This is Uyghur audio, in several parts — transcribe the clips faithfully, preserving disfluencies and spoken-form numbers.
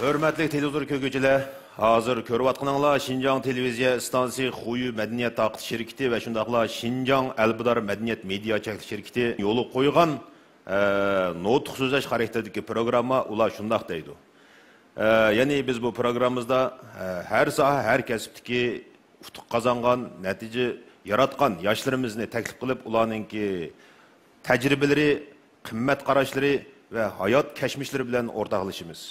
ھۆرمەتلىك تېلېۋىزور كۆرگۈچىلەر، ھازىر كۆرۈۋاتقىنىڭلار شىنجاڭ تېلېۋىزىيە ئىستانسىسى خۇيۈ مەدەنىيەت تارقىتىش شىركىتى ۋە شۇنداقلا شىنجاڭ ئەلبىدار مەدەنىيەت مېدىيا چەكلىك شىركىتى يولغا قويغان، ئە، نۇتۇق سۆزلەش خاراكتېرىدىكى پروگرامما، ئۇلار شۇنداق دەيدۇ. ئە، يەنى بىز بۇ پروگراممىمىزدا، ئە، ھەر ساھە، ھەر كەسىپتىكى ئۇتۇق قازانغان، نەتىجە ياراتقان ياشلىرىمىزنى تەكلىپ قىلىپ، ئۇلارنىڭكى تەجرىبىلىرى، قىممەت قاراشلىرى ۋە ھايات كەچمىشلىرى بىلەن ئورتاقلىشىمىز.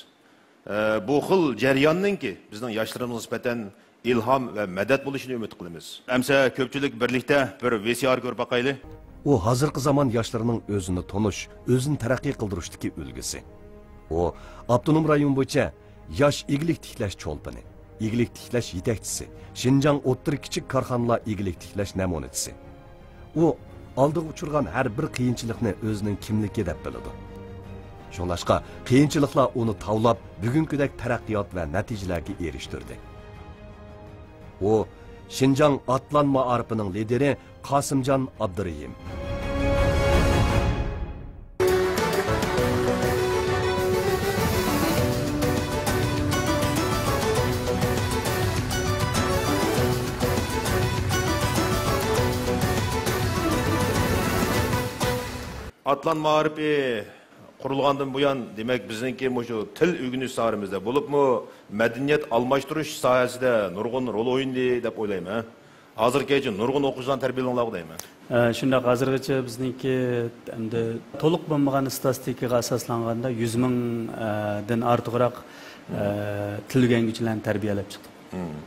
ئە، بۇ خىل جەرياننىڭكى بىزنىڭ ياشلىرىمىزغا نىسبەتەن ئىلھام ۋە مەدەت بولۇشىنى ئۈمىد قىلىمىز. ئەمسە كۆپچىلىك بىرلىكتە بىر ۋى سى ئار كۆرۈپ باقايلى. ئۇ ھازىرقى زامان ياشلىرىنىڭ ئۆزىنى تونۇش، ئۆزىنى تەرەققىي قىلدۇرۇشتىكى ئۈلگىسى. ئۇ ئاپتونوم رايون بويىچە ياش ئىگىلىك تىكلەش چولپىنى، ئىگىلىك تىكلەش يېتەكچىسى، شىنجاڭ ئوتتۇرا كىچىك كارخانىلار ئىگىلىك تىكلەش نەمۇنىچىسى. ئۇ ئالدىغا ئۇچرىغان ھەر بىر قىيىنچىلىقنى ئۆزىنىڭ كىملىكى دەپ بىلىدۇ. شۇڭلاشقا قىيىنچىلىقلار ئۇنى تاۋلاپ، بۈگۈنكىدەك تەرەققىيات ۋە نەتىجىلەرگە ئېرىشتۈردى. ئۇ شىنجاڭ ئاتلان مائارىپىنىڭ لىدىرى قاسىمجان ئابدۇرېھىم. ئاتلان مائارىپى قۇرۇلغاندىن بۇيان، دېمەك، بىزنىڭكى مۇشۇ تىل ئۆگىنىش ساھەمىزدە، بولۇپمۇ مەدەنىيەت ئالماشتۇرۇش ساھەسىدە نۇرغۇن رول ئوينىدى دەپ ئويلايمەن. ھازىرغىچە نۇرغۇن ئوقۇغۇچىلارنى تەربىيەلىدىغانلىقى دەيمەن. ئە، شۇنداق، ھازىرغىچە بىزنىڭكى ئەمدى تولۇق بولمىغان ئىستاتىستىكىغا ئاساسلانغاندا يۈز مىڭ، ئە، دىن ئارتۇقراق، ئە، تىل ئۆگەنگۈچىلەرنى تەربىيەلەپ چىقتۇق. مم.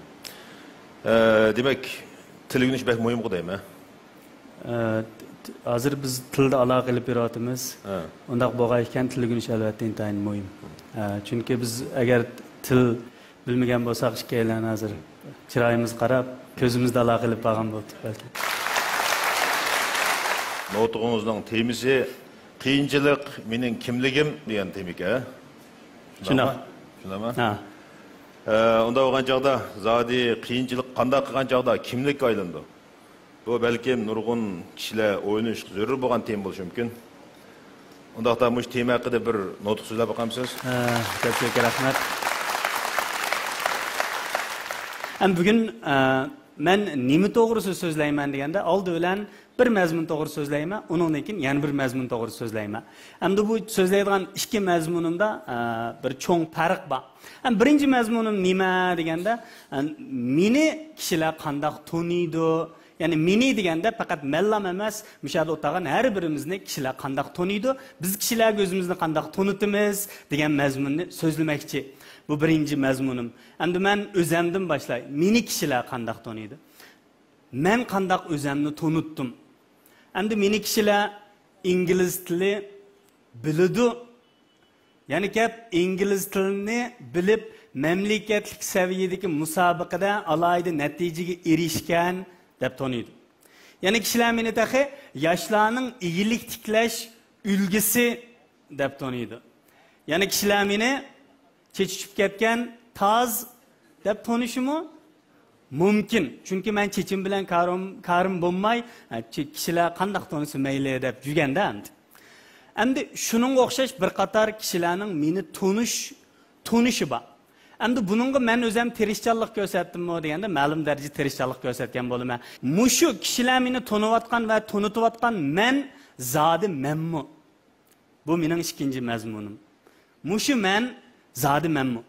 ئە، دېمەك، تىل ئۆگىنىش بەك مۇھىمغۇ دەيمەن. ئە، ت-، ت-، ھازىر بىز تىلدا ئالاقە ئېلىپ بېرىۋاتىمىز. ھە. ئۇنداق بولغان ئىكەن، تىل ئۆگىنىش ئەلۋەتتە ئىنتايىن مۇھىم. ئە، چۈنكى بىز ئەگەر تىل بىلمىگەن بولساق، ئىككىيلەن ھازىر چىرايىمىزغا قاراپ، كۆزىمىزدە ئالاقە ئېلىپ بارغان بولاتتۇق بەلكى. نۇتۇقىڭىزنىڭ تېمىسى «قىيىنچىلىق مېنىڭ كىملىكىم» دېگەن تېمىكەن. شۇنداقمۇ؟ شۇنداق. شۇنداقمۇ؟ ھە. ئە، ئۇنداق بولغان چاغدا زادى قىيىنچىلىق قانداق قىلغان چاغدا كىملىككە ئايلىنىدۇ؟ بۇ بەلكىم نۇرغۇن كىشىلەر ئويلىنىشقا زۆرۈر بولغان تېما بولۇشى مۇمكىن. ئۇنداقتا مۇشۇ تېما ھەققىدە بىر نۇتۇق سۆزلەپ باقامسىز؟ ئە، كۆپچىلىككە رەھمەت. ئەمدى بۈگۈن، ئە، مەن نېمە توغرىسىدا سۆزلەيمەن دېگەندە، ئالدى بىلەن بىر مەزمۇن توغرىسىدا سۆزلەيمەن، ئۇنىڭدىن كېيىن يەنە بىر مەزمۇن توغرىسىدا سۆزلەيمەن. ئەمدى بۇ سۆزلەيدىغان ئىككى مەزمۇنۇمدا، ئە، بىر چوڭ پەرق بار. ئەمدى بىرىنچى مەزمۇنۇم نېمە دېگەندە، ئە، مېنى كىشىلەر قانداق تونۇيدۇ؟ يەنى مېنى دېگەندە پەقەت مەنلام ئەمەس، مۇشۇ يەردە ئولتۇرغان ھەر بىرىمىزنى كىشىلەر قانداق تونۇيدۇ، بىز كىشىلەرگە ئۆزىمىزنى قانداق تونۇتىمىز دېگەن مەزمۇننى سۆزلىمەكچى. بۇ بىرىنچى مەزمۇنۇم. ئەمدى مەن ئۆزەمدىن باشلاي. مېنى كىشىلەر قانداق تونۇيدۇ؟ مەن قانداق ئۆزەمنى تونۇتتۇم؟ ئەمدى مېنى كىشىلەر ئىنگلىز تىلى بىلىدۇ. يەنە گەپ ئىنگلىز تىلىنى بىلىپ، مەملىكەتلىك سەۋىيەدىكى مۇسابىقىدە ئالاھىدە نەتىجىگە ئېرىشكەن دەپ تونۇيدۇ. يەنە كىشىلەر مېنى تېخى ياشلارنىڭ ئىگىلىك تىكلەش ئۈلگىسى دەپ تونۇيدۇ. يەنە كىشىلەر مېنى چېچى چۈشۈپ كەتكەن تاز دەپ تونۇشىمۇ مۇمكىن. چۈنكى مەن چېچىم بىلەن كارىم، كارىم بولماي، ئە، چ-، كىشىلەر قانداق تونۇسا مەيلى دەپ يۈرگەندە ئەمدى. ئەمدى شۇنىڭغا ئوخشاش بىر قاتار كىشىلەرنىڭ مېنى تونۇش، تونۇشى بار. ئەمدى بۇنىڭغا مەن ئۆزەم تىرىشچانلىق كۆرسەتتىممۇ دېگەندە، مەلۇم دەرىجىدە تىرىشچانلىق كۆرسەتكەن بولىمەن. مۇشۇ كىشىلەر مېنى تونۇۋاتقان ۋە تونۇتۇۋاتقان مەن زادى مەنمۇ؟ بۇ مېنىڭ ئىككىنچى مەزمۇنۇم. مۇشۇ مەن زادى مەنمۇ؟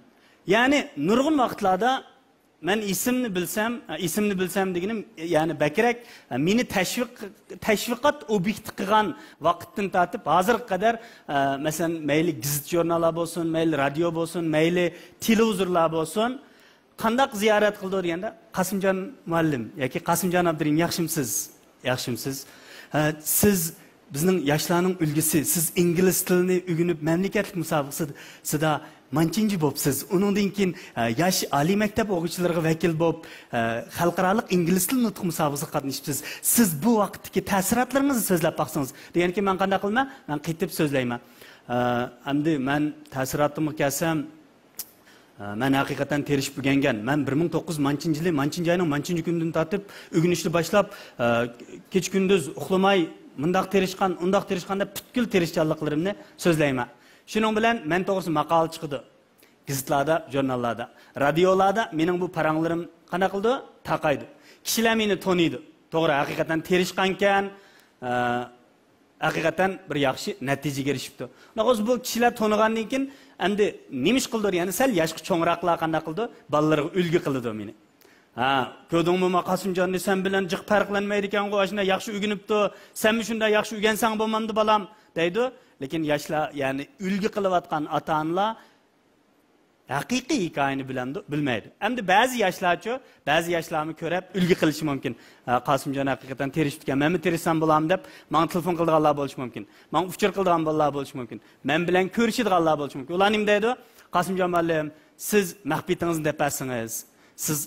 يەنى نۇرغۇن ۋاقىتلاردا مەن ئېسىمنى بىلسەم، ئېسىمنى بىلسەم دېگىنىم، يەنى بەكرەك مېنى تەشۋىق، تەشۋىقات ئوبيېكتى قىلغان ۋاقىتتىن تارتىپ ھازىرغا قەدەر، مەسىلەن، مەيلى گېزىت-ژۇرناللار بولسۇن، مەيلى رادىيو بولسۇن، مەيلى تېلېۋىزورلار بولسۇن، قانداق زىيارەت قىلىدۇ دېگەندە، «قاسىمجان مۇئەللىم ياكى قاسىمجان ئابدۇرېھىم، ياخشىمسىز؟» «ياخشىمسىز؟» «ھە، سىز بىزنىڭ ياشلارنىڭ ئۈلگىسى، سىز ئىنگلىز تىلىنى ئۆگىنىپ، مەملىكەتلىك مۇسابىقىسىدا مانچىنچى بوپسىز. ئۇنىڭدىن كېيىن، ھە، ياش ئالىي مەكتەپ ئوقۇغۇچىلىرىغا ۋەكىل بولۇپ، ھە، خەلقئارالىق ئىنگلىز تىل نۇتۇق مۇسابىقىسىگە قاتنىشىپسىز. سىز بۇ ۋاقىتتىكى تەسىراتلىرىڭىزنى سۆزلەپ باقسىڭىز.» دېگەنكىن مەن قانداق قىلىمەن؟ مەن قېتىپ سۆزلەيمەن. ھە، ئەمدى مەن تەسىراتىمغا كەلسەم، مەن ھەقىقەتەن تىرىشىپ ئۆگەنگەن. مەن بىر مىڭ توققۇز يۈز مانچىنچى يىلى، مانچىنچى ئاينىڭ مانچىنچى كۈنىدىن تارتىپ ئۆگىنىشنى باشلاپ، كېچە-كۈندۈز ئۇخلىماي، مۇنداق تىرىشقان، ئۇنداق تىرىشقان دەپ پۈتكۈل تىرىشچانلىقلىرىمنى سۆزلەيمەن. شۇنىڭ بىلەن مەن توغرىسىدا ماقالە چىقىدۇ. گېزىتلاردا، ژۇرناللاردا، رادىيولاردا مېنىڭ بۇ پاراڭلىرىم قانداق قىلىدۇ؟ تارقايدۇ. كىشىلەر مېنى تونۇيدۇ. توغرا، ھەقىقەتەن تىرىشقانكەن، ئە، ھەقىقەتەن بىر ياخشى نەتىجىگە ئېرىشىپتۇ. ئۇنداق بولسا بۇ كىشىلەر تونۇغاندىن كېيىن ئەمدى نېمە ئىش قىلىدۇ؟ يەنە سەل ياشقا چوڭراقلار قانداق قىلىدۇ؟ بالىلىرىغا ئۈلگە قىلىدۇ مېنى. ھە، كۆردۈڭمۇ، ما قاسىمجاننى، سەن بىلەن جىق پەرقلەنمەيدىكەنغۇ، ئاشۇنداق ياخشى ئۆگىنىپتۇ، سەنمۇ شۇنداق ياخشى ئۆگەنسەڭ بولمامدۇ، بالام؟ دەيدۇ. لېكىن ياشلار، يەنى ئۈلگە قىلىۋاتقان ئاتا-ئانىلار ھەقىقىي ھېكايىنى بىلەمدۇ؟ بىلمەيدۇ. ئەمدى بەزى ياشلارچۇ، بەزى ياشلارمۇ كۆرۈپ ئۈلگە قىلىشى مۇمكىن. ھە، قاسىمجان ھەقىقەتەن تىرىشىپتىكەن، مەنمۇ تىرىشسام بولامدۇ دەپ ماڭا تېلېفون قىلىدىغانلار بولۇشى مۇمكىن. ماڭا ئۇچۇر قىلىدىغان بالىلار بولۇشى مۇمكىن. مەن بىلەن كۆرۈشىدىغانلار بولۇشى مۇمكىن. ئۇلار نېمە دەيدۇ؟ قاسىمجان مۇئەللىم، سىز مەخپىيىتىڭىزنى دەپ بەرسىڭىز، سىز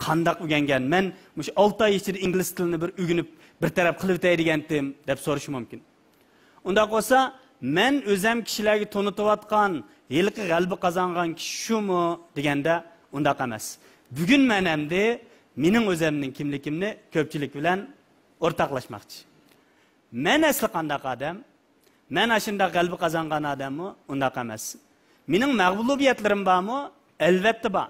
قانداق ئۆگەنگەن؟ مەن مۇشۇ ئالتە ئاي ئىچىدە ئىنگلىز تىلىنى بىر ئۆگىنىپ، بىر تەرەپ قىلىۋېتەي دېگەنتىم، دەپ سورىشى مۇمكىن. ئۇنداق بولسا، مەن ئۆزەم كىشىلەرگە تونۇتۇۋاتقان ھېلىقى غەلىبە قازانغان كىشى شۇمۇ دېگەندە، ئۇنداق ئەمەس. بۈگۈن مەن ئەمدى مېنىڭ ئۆزەمنىڭ كىملىكىمنى كۆپچىلىك بىلەن ئورتاقلاشماقچى. مەن ئەسلى قانداق ئادەم؟ مەن ئاشۇنداق غەلىبە قازانغان ئادەممۇ؟ ئۇنداق ئەمەس. مېنىڭ مەغلۇبىيەتلىرىم بارمۇ؟ ئەلۋەتتە بار.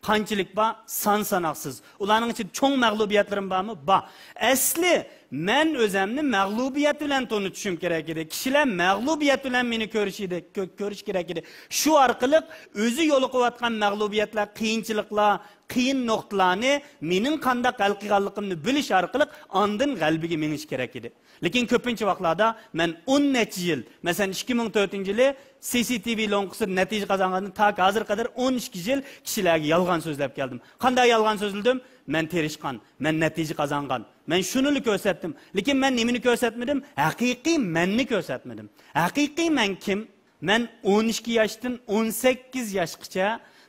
قانچىلىك بار؟ سان ساناقسىز. ئۇلارنىڭ ئىچىدە چوڭ مەغلۇبىيەتلىرىم بارمۇ؟ بار. ئەسلى مەن ئۆزەمنى مەغلۇبىيەت بىلەن تونۇتۇشۇم كېرەك ئىدى. كىشىلەر مەغلۇبىيەت بىلەن مېنى كۆرۈشىدى، كۆ-، كۆرۈشى كېرەك ئىدى. شۇ ئارقىلىق ئۆزى يولۇقۇۋاتقان مەغلۇبىيەتلەر، قىيىنچىلىقلار، قىيىن نۇقتىلارنى مېنىڭ قانداق ھەل قىلغانلىقىمنى بىلىش ئارقىلىق ئاندىن غەلىبىگە مېڭىش كېرەك ئىدى. لېكىن كۆپىنچە ۋاقىتلاردا مەن ئون نەچچە يىل، مەسىلەن، ئىككى مىڭ تۆتىنچى يىلى سى سى تى ۋى لوڭقىسىدا نەتىجە قازانغاندىن تاكى ھازىرغا قەدەر ئون ئىككى يىل كىشىلەرگە يالغان سۆزلەپ كەلدىم. قانداق يالغان سۆزلىدىم؟ مەن تىرىشقان، مەن نەتىجە قازانغان، مەن شۇنىلا كۆرسەتتىم. لېكىن مەن نېمىنى كۆرسەتمىدىم؟ ھەقىقىي مەننى كۆرسەتمىدىم. ھەقىقىي مەن كىم؟ مەن ئون ئىككى ياشتىن ئون سەككىز ياشقىچە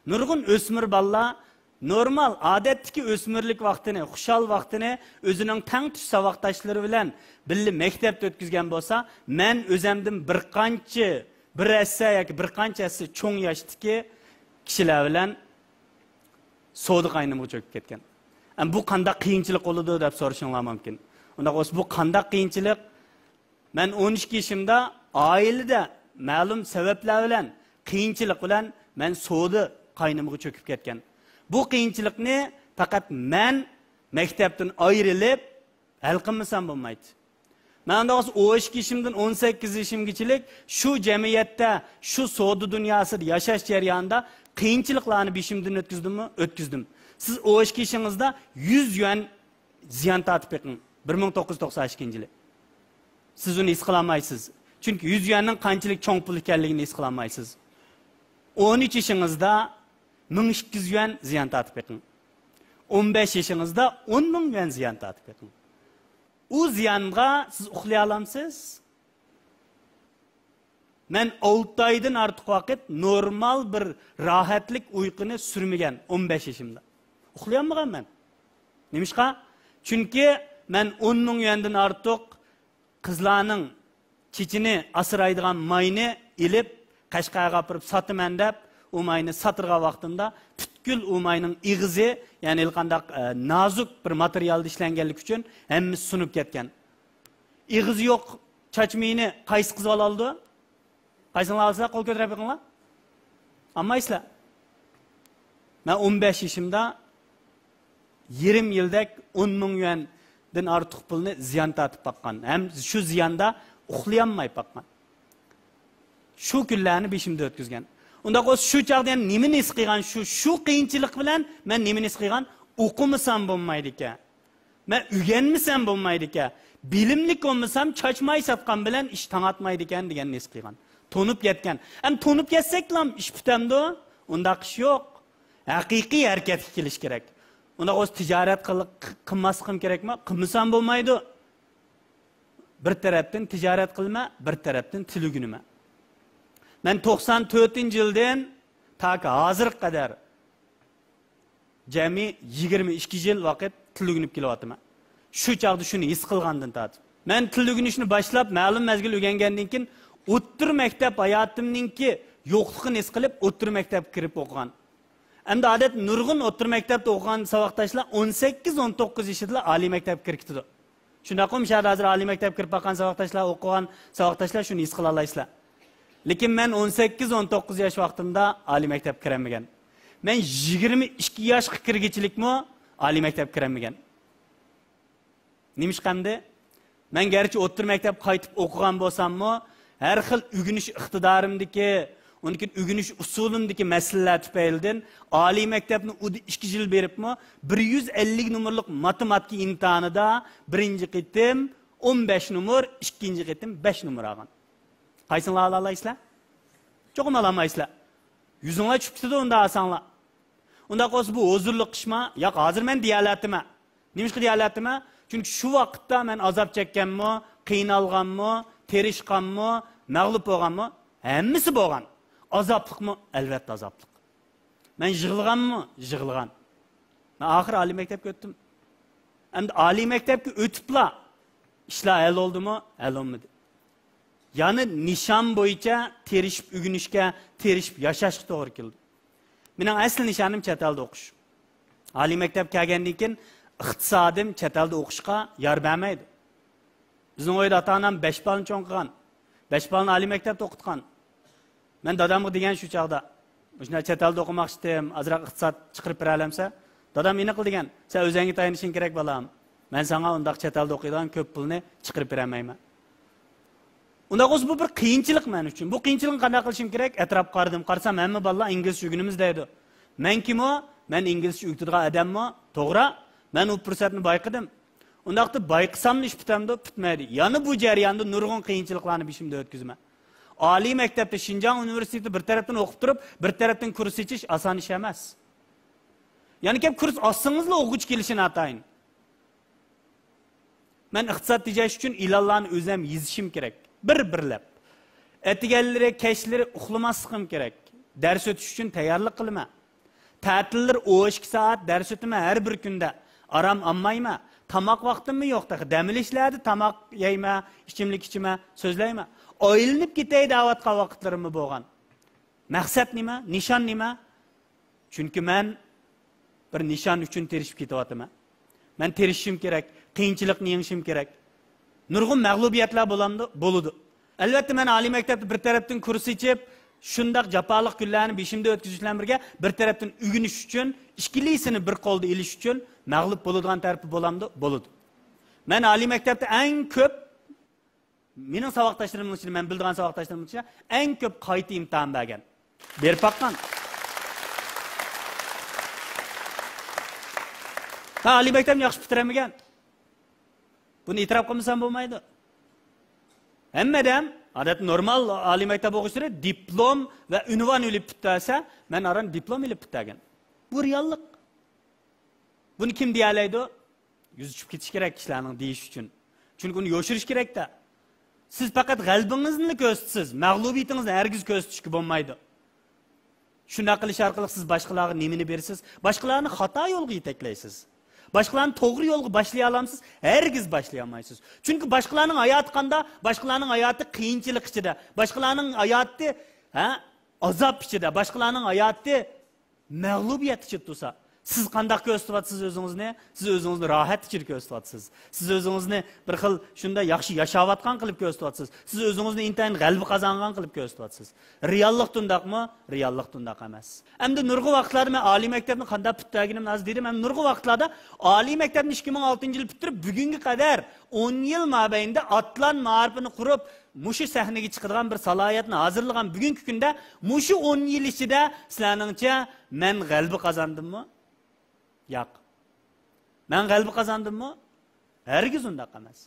نۇرغۇن ئۆسمۈر بالىلار نورمال، ئادەتتىكى ئۆسمۈرلۈك ۋاقتىنى، خۇشال ۋاقتىنى ئۆزىنىڭ تەڭتۇش ساۋاقداشلىرى بىلەن بىللە مەكتەپتە ئۆتكۈزگەن بولسا، مەن ئۆزەمدىن بىر قانچە، بىر ھەسسە ياكى بىر قانچە ھەسسە چوڭ ياشتىكى كىشىلەر بىلەن سودا قاينىمىغا چۆكۈپ كەتكەن. ئەمما بۇ قانداق قىيىنچىلىق بولىدۇ دەپ سورىشىڭلار مۇمكىن. ئۇنداق بولسا، بۇ قانداق قىيىنچىلىق؟ مەن ئون ئىككى يېشىمدا ئائىلىدە مەلۇم سەۋەبلەر بىلەن، قىيىنچىلىق بىلەن مەن سودا قاينىمىغا چۆكۈپ كەتكەن. بۇ قىيىنچىلىقنى پەقەت مەن مەكتەپتىن ئايرىلىپ ھەل قىلمىسام بولمايتتى. مەن ئۇنداق بولسا ئون ئىككى يېشىمدىن ئون سەككىز يېشىمغىچىلىك شۇ جەمئىيەتتە، شۇ سودا دۇنياسىدا ياشاش جەريانىدا قىيىنچىلىقلارنى بېشىمدىن ئۆتكۈزدۈممۇ؟ ئۆتكۈزدۈم. سىز ئون ئىككى يېشىڭىزدا يۈز يۈەن زىيان تارتىپ بېقىڭ، بىر مىڭ توققۇز يۈز توقسان ئىككىنچى يىلى. سىز ئۇنى ھېس قىلالمايسىز. چۈنكى يۈز يۈەننىڭ قانچىلىك چوڭ پۇل ئىكەنلىكىنى ھېس قىلالمايسىز. ئون ئۈچ يېشىڭىزدا مىڭ ئىككى يۈز يۈەن زىيان تارتىپ بېقىڭ. ئون بەش يېشىڭىزدا ئون مىڭ يۈەن زىيان تارتىپ بېقىڭ. ئۇ زىيانغا سىز ئۇخلىيالامسىز؟ مەن ئالتە ئايدىن ئارتۇق ۋاقىت نورمال بىر راھەتلىك ئۇيقۇنى سۈرمىگەن ئون بەش يېشىمدا. ئۇخلىيالمىغان مەن. نېمىشقا؟ چۈنكى مەن ئون مىڭ يۈەندىن ئارتۇق قىزلارنىڭ چېچىنى ئاسرايدىغان ماينى ئېلىپ، قەشقەرگە ئاپىرىپ ساتىمەن دەپ، ئۇ ماينى ساتىدىغان ۋاقتىمدا پۈتكۈل ئۇ ماينىڭ ئېغىزى، يەنى ھېلىقانداق، ئە، نازۇك بىر ماتېرىيالدا ئىشلەنگەنلىكى ئۈچۈن ھەممىسى سۇنۇپ كەتكەن. ئېغىزى يوق چاچ مېيىنى قايسى قىز ئالالىدۇ؟ قايسىڭلار ئالىسىلەر؟ قول كۆتۈرۈپ بېقىڭلار. ئالمايسىلەر. مەن ئون بەش يېشىمدا يېرىم يىلدەك ئون مىڭ يۈەندىن ئارتۇق پۇلنى زىيان تارتىپ باققان. ھەم شۇ زىياندا ئۇخلىيالماي باققان. شۇ كۈنلەرنى بېشىمدا ئۆتكۈزگەن. ئۇنداق بولسا شۇ چاغدا يەنە نېمىنى ھېس قىلغان؟ شۇ، شۇ قىيىنچىلىق بىلەن مەن نېمىنى ھېس قىلغان؟ ئوقۇمىسام بولمايدىكەن. مەن ئۆگەنمىسەم بولمايدىكەن. بىلىملىك بولمىسام، چاچ ماي ساتقان بىلەن ئىش تاڭاتمايدىكەن دېگەننى ھېس قىلغان. تونۇپ كەتكەن. ئەمدى تونۇپ كەتسەكلام ئىش پۈتەمدۇ؟ ئۇنداق ئىش يوق. ھەقىقىي ھەرىكەتكە كېلىش كېرەك. ئۇنداق بولسا تىجارەت قىل-، قىلماسلىقىم كېرەكمۇ؟ قىلمىسام بولمايدۇ. بىر تەرەپتىن تىجارەت قىلىمەن، بىر تەرەپتىن تىل ئۆگىنىمەن. مەن توقسان تۆتىنچى يىلدىن تاكى ھازىرغا قەدەر جەمئىي يىگىرمە ئىككى يىل ۋاقىت تىل ئۆگىنىپ كېلىۋاتىمەن. شۇ چاغدا شۇنى ھېس قىلغاندىن تارتىپ. مەن تىل ئۆگىنىشنى باشلاپ، مەلۇم مەزگىل ئۆگەنگەندىن كېيىن، ئوتتۇرا مەكتەپ ھاياتىمنىڭكى يوقلۇقىنى ھېس قىلىپ، ئوتتۇرا مەكتەپكە كىرىپ ئوقۇغان. ئەمدى ئادەتتە نۇرغۇن ئوتتۇرا مەكتەپتە ئوقۇغان ساۋاقداشلار ئون سەككىز، ئون توققۇز يېشىدىلا ئالىي مەكتەپكە كىرىپ كېتىدۇ. شۇنداققۇ؟ مۇشۇ يەردە ھازىر ئالىي مەكتەپكە كىرىپ باققان ساۋاقداشلار، ئوقۇغان ساۋاقداشلار شۇنى ھېس قىلالايسىلەر. لېكىن مەن ئون سەككىز، ئون توققۇز ياش ۋاقتىمدا ئالىي مەكتەپكە كىرەلمىگەن. مەن يىگىرمە ئىككى ياشقا كىرگۈچىلىكمۇ ئالىي مەكتەپكە كىرەلمىگەن. نېمىشقا ئەمدى؟ مەن گەرچە ئوتتۇرا مەكتەپكە قايتىپ ئوقۇغان بولساممۇ، ھەر خىل ئۆگىنىش ئىقتىدارىمدىكى، ئۇنىڭ كېيىن ئۆگىنىش ئۇسۇلۇمدىكى مەسىلىلەر تۈپەيلىدىن ئالىي مەكتەپنى ئۇدا ئىككى يىل بېرىپمۇ، بىر يۈز ئەللىك نومۇرلۇق ماتېماتىكا ئىمتىھانىدا بىرىنچى قېتىم ئون بەش نومۇر، ئىككىنچى قېتىم بەش نومۇر ئالغان. قايسىڭلار ئالالايسىلەر؟ چوقۇم ئالالمايسىلەر. يۈزۈڭلار چۈشۈپ كېتىدۇ ئۇنداق ئالساڭلار. ئۇنداق بولسا بۇ ھۇزۇرلۇق ئىشما؟ ياق، ھازىر مەن دېيەلەتتىمەن. نېمىشقا دېيەلەتتىمەن؟ چۈنكى شۇ ۋاقىتتا مەن ئازاب چەككەنمۇ، قىينالغانمۇ، تىرىشقانمۇ، مەغلۇپ بولغانمۇ؟ ھەممىسى بولغان. ئازابلىقمۇ؟ ئەلۋەتتە ئازابلىق. مەن يىغلىغانمۇ؟ يىغلىغان. مەن ئاخىر ئالىي مەكتەپكە ئۆتتۈم. ئەمدى ئالىي مەكتەپكە ئۆتۈپلا ئىشلار ھەل بولدىمۇ؟ ھەل بولمىدى. يەنى نىشان بويىچە تىرىشىپ ئۆگىنىشكە، تىرىشىپ ياشاشقا توغرا كېلىدۇ. مېنىڭ ئەسلى نىشانىم چەت ئەلدە ئوقۇش. ئالىي مەكتەپ كەلگەندىن كېيىن ئىقتىسادىم چەت ئەلدە ئوقۇشقا يار بەرمەيدۇ. بىزنىڭ ئۆيدە ئاتا-ئانام بەش بالىنى چوڭ قىلغان، بەش بالىنى ئالىي مەكتەپتە ئوقۇتقان. مەن دادامغا دېگەن شۇ چاغدا، مۇشۇنداق چەت ئەلدە ئوقۇماقچىدىم، ئازراق ئىقتىساد چىقىرىپ بېرەلەمسە؟ دادام ئېنىقلا دېگەن، سەن ئۆزۈڭگە تايىنىشىڭ كېرەك، بالام. مەن ساڭا ئۇنداق چەت ئەلدە ئوقۇيدىغان كۆپ پۇلنى چىقىرىپ بېرەلمەيمەن. ئۇنداق بولسا، بۇ بىر قىيىنچىلىق مەن ئۈچۈن. بۇ قىيىنچىلىقنى قانداق قىلىشىم كېرەك؟ ئەتراپقا قارىدىم، قارىسام، ھەممە بالىلار ئىنگلىزچە ئۆگىنىمىز دەيدۇ. مەنكىمۇ، مەن ئىنگلىزچە ئۆگىتىدىغان ئادەممۇ؟ توغرا، مەن ئۇ پۇرسەتنى بايقىدىم. ئۇنداقتا بايقىساملا ئىش پۈتەمدۇ؟ پۈتمەيدۇ. يەنە بۇ جەرياندا نۇرغۇن قىيىنچىلىقلارنى بېشىمدىن ئۆتكۈزىمەن. ئالىي مەكتەپتە شىنجاڭ ئۇنىۋېرسىتېتىدا بىر تەرەپتىن ئوقۇپ تۇرۇپ، بىر تەرەپتىن كۇرس ئېچىش ئاسان ئىش ئەمەس. يەنە كەپ كۇرس ئاچسىڭىزلا ئوقۇغۇچى كېلىشى ناتايىن. مەن ئىقتىساد تېجەش ئۈچۈن ئېلانلارنى ئۆزۈم يېزىشىم كېرەك. بىر-بىرلەپ. ئەتىگەنلىرى، كەچلىرى ئۇخلىماسلىقىم كېرەك. دەرس ئۆتۈش ئۈچۈن تەييارلىق قىلىمەن. تەتىللىرى ئون ئىككى سائەت دەرس ئۆتىمەن ھەر بىر كۈندە. ئارام ئالمايمەن. تاماق ۋاقتىممۇ يوق تېخى. دەم ئېلىشلاردا تاماق يەيمەن، ئىچىملىك ئىچىمەن، سۆزلەيمەن. ئايلىنىپ كېتەي دەۋاتقان ۋاقىتلىرىممۇ بولغان. مەقسەت نېمە؟ نىشان نېمە؟ چۈنكى مەن بىر نىشان ئۈچۈن تىرىشىپ كېتىۋاتىمەن. مەن تىرىشىشىم كېرەك، قىيىنچىلىقنى يېڭىشىم كېرەك. نۇرغۇن مەغلۇبىيەتلەر بولامدۇ؟ بولىدۇ. ئەلۋەتتە، مەن ئالىي مەكتەپتە بىر تەرەپتىن كۇرس ئېچىپ، شۇنداق جاپالىق كۈنلەرنى بېشىمدا ئۆتكۈزۈش بىلەن بىرگە، بىر تەرەپتىن ئۆگىنىش ئۈچۈن، ئىككىلىسىنى بىر قولدا ئېلىش ئۈچۈن مەغلۇپ بولىدىغان تەرىپى بولامدۇ؟ بولىدۇ. مەن ئالىي مەكتەپتە ئەڭ كۆپ مېنىڭ ساۋاقداشلىرىمنىڭ ئىچىدە، مەن بىلىدىغان ساۋاقداشلىرىمنىڭ ئىچىدە ئەڭ كۆپ قايتا ئىمتىھان بەرگەن. بېرىپ باققان. ھە، ئالىي مەكتەپنى ياخشى پۈتتۈرەلمىگەن. بۇنى ئېتىراپ قىلمىسام بولمايدۇ. ھەممە ئادەم، ئادەتتە نورمال ئالىي مەكتەپ ئوقۇغۇچىلىرى دىپلوم ۋە ئۇنۋان ئېلىپ پۈتتۈرسە، مەن ئاران دىپلوم ئېلىپ پۈتتۈرگەن. بۇ رېئاللىق. بۇنى كىم دېيەلەيدۇ؟ يۈز چۈشۈپ كېتىش كېرەك كىشىلەرنىڭ دېيىش ئۈچۈن. چۈنكى ئۇنى يوشۇرۇش كېرەك-تە. سىز پەقەت غەلىبىڭىزنىلا كۆرسىتىسىز، مەغلۇبىيىتىڭىزنى ھەرگىز كۆرسىتىشكە بولمايدۇ. شۇنداق قىلىش ئارقىلىق سىز باشقىلارغا نېمىنى بېرىسىز؟ باشقىلارنى خاتا يولغا يېتەكلەيسىز. باشقىلارنى توغرا يولغا باشلىيالامسىز؟ ھەرگىز باشلىيالمايسىز. چۈنكى باشقىلارنىڭ ھاياتى قانداق؟ باشقىلارنىڭ ھاياتى قىيىنچىلىق ئىچىدە. باشقىلارنىڭ ھاياتى، ھە، ئازاب ئىچىدە. باشقىلارنىڭ ھاياتى مەغلۇبىيەت ئىچىدە تۇرسا، سىز قانداق كۆرسىتىۋاتىسىز ئۆزىڭىزنى؟ سىز ئۆزىڭىزنى راھەت ئىچىدە كۆرسىتىۋاتىسىز. سىز ئۆزىڭىزنى بىر خىل شۇنداق ياخشى ياشاۋاتقان قىلىپ كۆرسىتىۋاتىسىز. سىز ئۆزىڭىزنى ئىنتايىن غەلىبە قازانغان قىلىپ كۆرسىتىۋاتىسىز. رېئاللىقتا ئۇنداقمۇ؟ رېئاللىقتا ئۇنداق ئەمەس. ئەمدى نۇرغۇن ۋاقىتلاردا مەن ئالىي مەكتەپنى قانداق پۈتتۈرگىنىمنى ھازىر دېدىم. ھەم نۇرغۇن ۋاقىتلاردا ئالىي مەكتەپنى ئىككى مىڭ ئالتىنچى يىل پۈتتۈرۈپ، بۈگۈنگە قەدەر ئون يىل مابەينىدە ئاتلان مائارىپىنى قۇرۇپ، مۇشۇ سەھنىگە چىقىدىغان بىر سالاھىيەتنى ھازىرلىغان بۈگۈنكى كۈندە، مۇشۇ ئون يىل ئىچىدە سىلەرنىڭچە مەن غەلىبە قازاندىممۇ؟ ياق. مەن غەلىبە قازاندىممۇ؟ ھەرگىز ئۇنداق ئەمەس.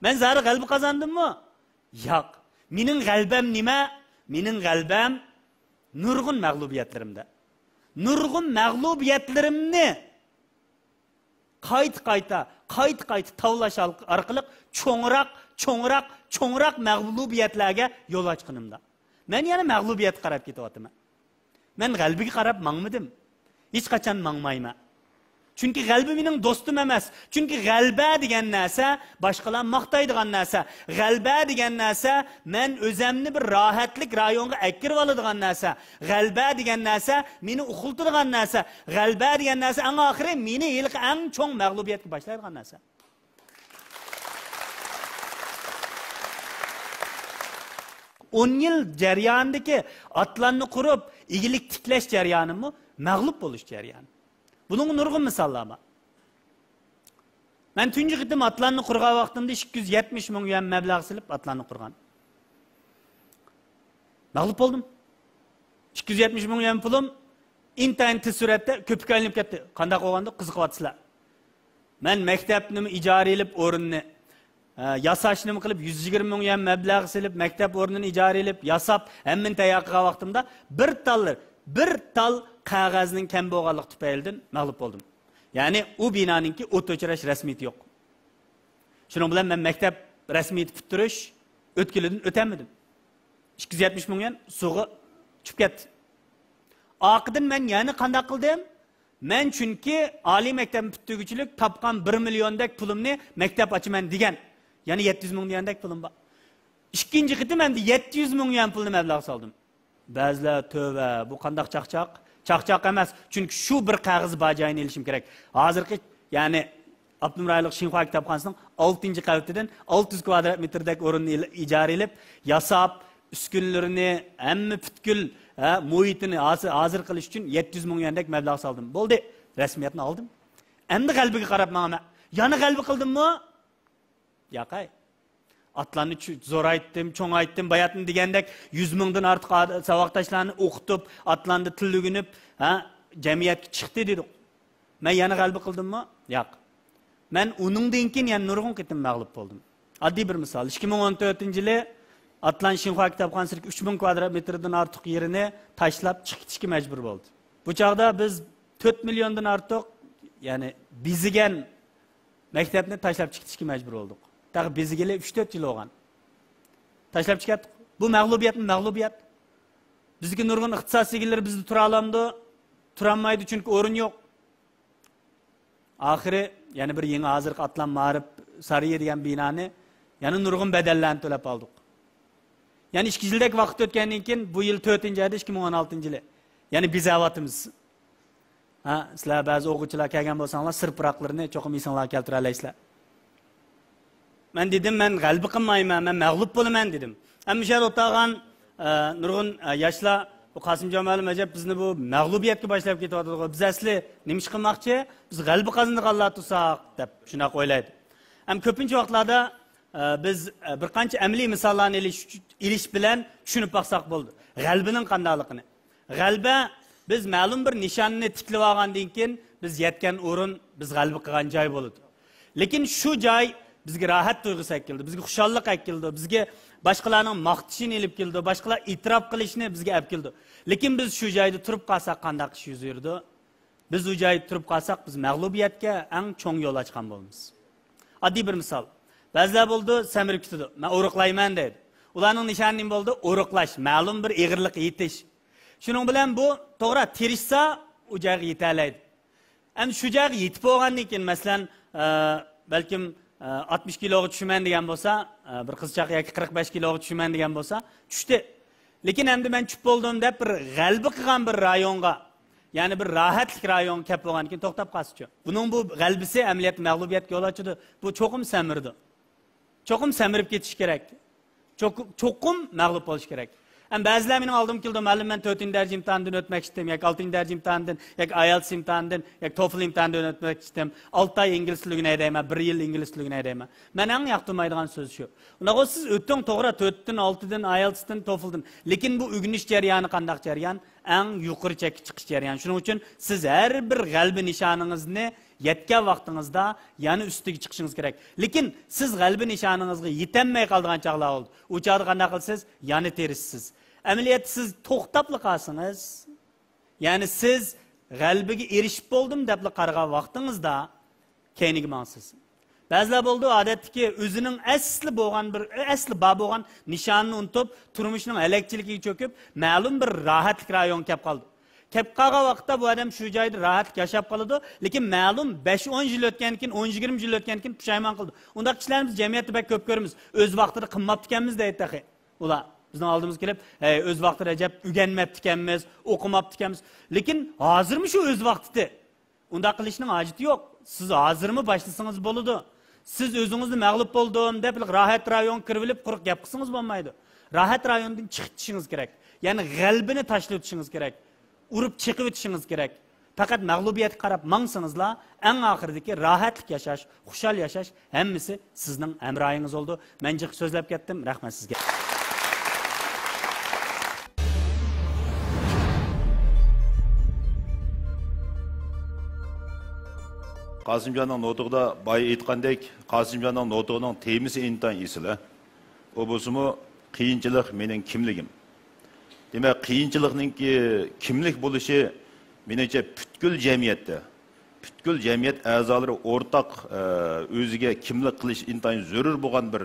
مەن زادى غەلىبە قازاندىممۇ؟ ياق. مېنىڭ غەلىبەم نېمە؟ مېنىڭ غەلىبەم نۇرغۇن مەغلۇبىيەتلىرىمدە. نۇرغۇن مەغلۇبىيەتلىرىمنى قايتا-قايتا، قايتا-قايتا تاۋلاش ئارق-، ئارقىلىق چوڭراق، چوڭراق، چوڭراق مەغلۇبىيەتلەرگە يول ئاچقىنىمدا. مەن يەنە مەغلۇبىيەتكە قاراپ كېتىۋاتىمەن. مەن غەلىبىگە قاراپ ماڭمىدىم. ھېچقاچان ماڭمايمەن. چۈنكى غەلىبە مېنىڭ دوستۇم ئەمەس. چۈنكى غەلىبە دېگەن نەرسە باشقىلار ماختايدىغان نەرسە. غەلىبە دېگەن نەرسە مەن ئۆزەمنى بىر راھەتلىك رايونغا ئەكىرىۋالىدىغان نەرسە. غەلىبە دېگەن نەرسە مېنى ئۇخلىتىدىغان نەرسە. غەلىبە دېگەن نەرسە ئەڭ ئاخىرى مېنى ھېلىقى ئەڭ چوڭ مەغلۇبىيەتكە باشلايدىغان نەرسە. ئون يىل جەريانىدىكى ئاتلاننى قۇرۇپ، ئىگىلىك تىكلەش جەريانىمۇ مەغلۇپ بولۇش جەريانى. بۇنىڭغا نۇرغۇن مىساللار بار. مەن تۇنجى قېتىم ئاتلاننى قۇرغان ۋاقتىمدا ئىككى يۈز يەتمىش مىڭ يۈەن مەبلەغ سېلىپ ئاتلاننى قۇرغان. مەغلۇپ بولدۇم. ئىككى يۈز يەتمىش مىڭ يۈەن پۇلۇم ئىنتايىن تېز سۈرئەتتە كۆپۈككە ئايلىنىپ كەتتى. قانداق بولغاندۇ؟ قىزىقىۋاتىسىلەر. مەن مەكتەپنىمۇ ئىجارە ئېلىپ ئورنىنى، ئە، ياساشنىمۇ قىلىپ، يۈز يىگىرمە مىڭ يۈەن مەبلەغ سېلىپ، مەكتەپ ئورنىنى ئىجارە ئېلىپ، ياساپ، ھەممىنى تەييار قىلغان ۋاقتىمدا بىر تال، بىر تال قەغەزنىڭ كەم بولغانلىقى تۈپەيلىدىن مەغلۇپ بولدۇم. يەنى ئۇ بىنانىڭكى ئوت ئۆچۈرۈش رەسمىيىتى يوق. شۇنىڭ بىلەن مەن مەكتەپ رەسمىيىتى پۈتتۈرۈش ئۆتكىلىدىن ئۆتەلمىدىم. ئىككى يۈز يەتمىش مىڭ يۈەن سۇغا چۈشۈپ كەتتى. ئارقىدىن مەن يەنە قانداق قىلدىم؟ مەن چۈنكى ئالىي مەكتەپنى پۈتتۈرگۈچىلىك تاپقان بىر مىليوندەك پۇلۇمنى مەكتەپ ئاچىمەن دېگەن. يەنە يەتتە يۈز مىڭ دېگەندەك پۇلۇم بار. ئىككىنچى قېتىم ئەمدى يەتتە يۈز مىڭ يۈەن پۇلنى مەبلەغ سالدىم. بەزىلەر، تۆۋە، بۇ قانداق چاقچاق؟ چاقچاق ئەمەس، چۈنكى شۇ بىر قەغىزى بار جايىنى ئېلىشىم كېرەك. ھازىرقى، يەنى ئاپتونوم رايونلۇق شىنخۇا كىتابخانىسىنىڭ ئالتىنچى قەۋىتىدىن ئالتە يۈز كۋادرات مېتىردەك ئورۇننى ئىل-، ئىجارە ئېلىپ، ياساپ، ئۈسكۈنىلىرىنى، ھەممە پۈتكۈل، ھە، مۇھىتىنى ھازىر، ھازىر قىلىش ئۈچۈن يەتتە يۈز مىڭ يۈەندەك مەبلەغ سالدىم. بولدى، رەسمىيەتنى ئالدىم. ئەمدى غەلىبىگە قاراپ ماڭىمەن. يەنە غەلىبە قىلدىممۇ؟ ياقەي. ئاتلارنى چۈ-، زورايتتىم، چوڭايتتىم، باياتىن دېگەندەك يۈز مىڭدىن ئارتۇق ئاد-، ساۋاقداشلارنى ئوقۇتۇپ، ئاتلارنى تىل ئۆگىنىپ، ھە، جەمئىيەتكە چىقتى دېدۇق. مەن يەنە غەلىبە قىلدىممۇ؟ ياق. مەن ئۇنىڭدىن كېيىن يەنە نۇرغۇن قېتىم مەغلۇپ بولدۇم. ئاددىي بىر مىسال، ئىككى مىڭ ئون تۆتىنچى يىلى ئاتلان شىنخۇا كىتابخانىسىدىكى ئۈچ مىڭ كۋادرات مېتىردىن ئارتۇق يېرىنى تاشلاپ چىقىپ كېتىشكە مەجبۇر بولدى. بۇ چاغدا بىز تۆت مىليوندىن ئارتۇق، يەنى بېزىگەن مەكتەپنى تاشلاپ چىقىپ كېتىشكە مەجبۇر بولدۇق. تېخى بېزىگىلى ئۈچ تۆت يىل بولغان. تاشلاپ چىقىپ كەتتۇق. بۇ مەغلۇبىيەتمۇ مەغلۇبىيەت. بىزدىكى نۇرغۇن ئىختىساس ئىگىلىرى بىزدە تۇرالامدۇ؟ تۇرالمايدۇ، چۈنكى ئورۇن يوق. ئاخىرى يەنە بىر يېڭى ھازىرقى ئاتلان مائارىپ سارىيى دېگەن بىنانى يەنە نۇرغۇن بەدەللەرنى تۆلەپ ئالدۇق. يەنە ئىككى يىلدەك ۋاقىت ئۆتكەندىن كېيىن، بۇ يىل تۆتىنچى ئايدا، ئىككى مىڭ ئون ئالتىنچى يىلى، يەنە بېزەۋاتىمىز. ھە، سىلەر بەزى ئوقۇغۇچىلار كەلگەن بولساڭلار، سىر پۇراقلىرىنى چوقۇم ئېسىڭلارغا كەلتۈرەلەيسىلەر. مەن دېدىم، مەن غەلىبە قىلمايمەن، مەن مەغلۇپ بولىمەن دېدىم. ئەمما مۇشۇ يەردە ئولتۇرغان، ئە، نۇرغۇن، ئە، ياشلار، بۇ قاسىمجان مۇئەللىم ئەجەب بىزنى بۇ مەغلۇبىيەتكە باشلاپ كېتىۋاتىدىغۇ، بىز ئەسلى نېمە ئىش قىلماقچى؟ بىز غەلىبە قازىنىدىغانلار تۇرساق، دەپ شۇنداق ئويلايدۇ. ھەم كۆپىنچە ۋاقىتلاردا، ئە، بىز، ئە، بىر قانچە ئەمەلىي مىساللارنى ئېلىش، ئېلىش بىلەن چۈشىنىپ باقساق بولىدۇ. غەلىبىنىڭ قانداقلىقىنى. غەلىبە، بىز مەلۇم بىر نىشاننى تىكلىۋالغاندىن كېيىن، بىز يەتكەن ئورۇن، بىز غەلىبە قىلغان جاي بولىدۇ. لېكىن شۇ جاي بىزگە راھەت تۇيغۇسى ئەكېلىدۇ، بىزگە خۇشاللىق ئەكېلىدۇ، بىزگە باشقىلارنىڭ ماختىشىنى ئېلىپ كېلىدۇ، باشقىلار ئېتىراپ قىلىشىنى بىزگە ئەپ كېلىدۇ. لېكىن بىز شۇ جايدا تۇرۇپ قالساق، قانداق ئىش يۈز بېرىدۇ؟ بىز ئۇ جايدا تۇرۇپ قالساق، بىز مەغلۇبىيەتكە ئەڭ چوڭ يول ئاچقان بولىمىز. ئاددىي بىر مىسال. بەزىلەر بولىدۇ، سەمرىپ كېتىدۇ. مەن ئورۇقلايمەن دەيدۇ. ئۇلارنىڭ نىشانى نېمە بولىدۇ؟ ئورۇقلاش، مەلۇم بىر ئېغىرلىققا يېتىش. شۇنىڭ بىلەن بۇ توغرا تىرىشسا، ئۇ جايغا يېتەلەيدۇ. ئەمدى شۇ جايغا يېتىپ بولغاندىن كېيىن، مەسىلەن، ئە، بەلكىم، ئە، ئاتمىش كىلوغا چۈشىمەن دېگەن بولسا، ئە، بىر قىزچاق ياكى قىرىق بەش كىلوغا چۈشىمەن دېگەن بولسا، چۈشتى. لېكىن ئەمدى مەن چۈشۈپ بولدۇم دەپ بىر غەلىبە قىلغان بىر رايونغا، يەنى بىر راھەتلىك رايونغا كەپ بولغاندىن كېيىن توختاپ قالسىچۇ؟ بۇنىڭ بۇ غەلىبىسى ئەمەلىيەتتە مەغلۇبىيەتكە يول ئاچىدۇ. بۇ چوقۇم سەمرىدۇ. چوقۇم سەمرىپ كېتىش كېرەك. چوقۇم، چوقۇم مەغلۇپ بولۇش كېرەك. ئەمما بەزىلەر مېنىڭ ئالدىمغا كېلىدۇ، مۇئەللىم، مەن تۆتىنچى دەرىجە ئىمتىھانىدىن ئۆتمەكچىدىم، ياكى ئالتىنچى دەرىجە ئىمتىھانىدىن، ياكى ئايېلتىس ئىمتىھانىدىن، ياكى توفل ئىمتىھانىدىن ئۆتمەكچىدىم. ئالتە ئاي ئىنگلىز تىلى ئۆگىنەي دەيمەن، بىر يىل ئىنگلىز تىلى ئۆگىنەي دەيمەن. مەن ئەڭ ياقتۇرمايدىغان سۆز شۇ. ئۇنداق بولسا سىز ئۆتۈڭ توغرا، تۆتتىن، ئالتىدىن، ئايېلتىستىن، توفلدىن. لېكىن بۇ ئۆگىنىش جەريانى قانداق جەريان؟ ئەڭ يۇقىرى چەككە چىقىش جەريانى. شۇنىڭ ئۈچۈن سىز ھەر بىر غەلىبە نىشانىڭىزنى يەتكەن ۋاقتىڭىزدا يەنە ئۈستىگە چىقىشىڭىز كېرەك. لېكىن سىز غەلىبە نىشانىڭىزغا يېتەلمەي قالىدىغان چاغلار بولىدۇ. ئۇ چاغدا قانداق قىلىسىز؟ يەنە تىرىشىسىز. ئەمەلىيەتتە سىز توختاپلا قالسىڭىز، يەنى سىز غەلىبىگە ئېرىشىپ بولدۇم دەپلا قارىغان ۋاقتىڭىزدا كەينىگە ماڭىسىز. بەزىلەر بولىدۇ، ئادەتتىكى ئۆزىنىڭ ئەسلى بولغان بىر، ئەسلى بار بولغان نىشانىنى ئۇنتۇپ، تۇرمۇشنىڭ ھەلەكچىلىكىگە چۆكۈپ، مەلۇم بىر راھەتلىك رايونغا كەپ قالىدۇ. كەپ قالغان ۋاقىتتا بۇ ئادەم شۇ جايدا راھەتلىك ياشاپ قالىدۇ، لېكىن مەلۇم بەش ئون يىل ئۆتكەندىن كېيىن، ئون يىگىرمە يىل ئۆتكەندىن كېيىن پۇشايمان قىلىدۇ. ئۇنداق كىشىلەرنى بىز جەمئىيەتتە بەك كۆپ كۆرىمىز. ئۆز ۋاقتىدا قىلماپتىكەنمىز دەيدۇ تېخى. ئۇلار بىزنىڭ ئالدىمىزغا كېلىپ، ھەي، ئۆز ۋاقتىدا ئەجەب ئۆگەنمەپتىكەنمىز، ئوقۇماپتىكەنمىز. لېكىن ھازىرمۇ شۇ ئۆز ۋاقتىدە. ئۇنداق قىلىشنىڭ ھاجىتى يوق. سىز ھازىرمۇ باشلىسىڭىز بولىدۇ. سىز ئۆزىڭىزنى مەغلۇپ بولدۇم دەپ راھەت رايونغا كىرىۋېلىپ قۇرۇق گەپ قىلسىڭىز بولمايدۇ. راھەت رايوندىن چىقىۋېتىشىڭىز كېرەك. يەنى غەلىبىنى تاشلىۋېتىشىڭىز كېرەك. ئۇرۇپ چېقىۋېتىشىڭىز كېرەك. پەقەت مەغلۇبىيەتكە قاراپ ماڭسىڭىزلا، ئەڭ ئاخىرىدىكى راھەتلىك ياشاش، خۇشال ياشاش ھەممىسى سىزنىڭ ھەمراھىڭىز بولىدۇ. مەن جىق سۆزلەپ كەتتىم. رەھمەت سىزگە. قاسىمجاننىڭ نۇتۇقىدا بايا ئېيتقاندەك، قاسىمجاننىڭ نۇتۇقىنىڭ تېمىسى ئىنتايىن ئېسىل، ھە. ئۇ بولسىمۇ، قىيىنچىلىق مېنىڭ كىملىكىم. دېمەك، قىيىنچىلىقنىڭكى كىملىك بولۇشى، مېنىڭچە، پۈتكۈل جەمئىيەتتە، پۈتكۈل جەمئىيەت ئەزالىرى ئورتاق، ئە، ئۆزىگە كىملىك قىلىش ئىنتايىن زۆرۈر بولغان بىر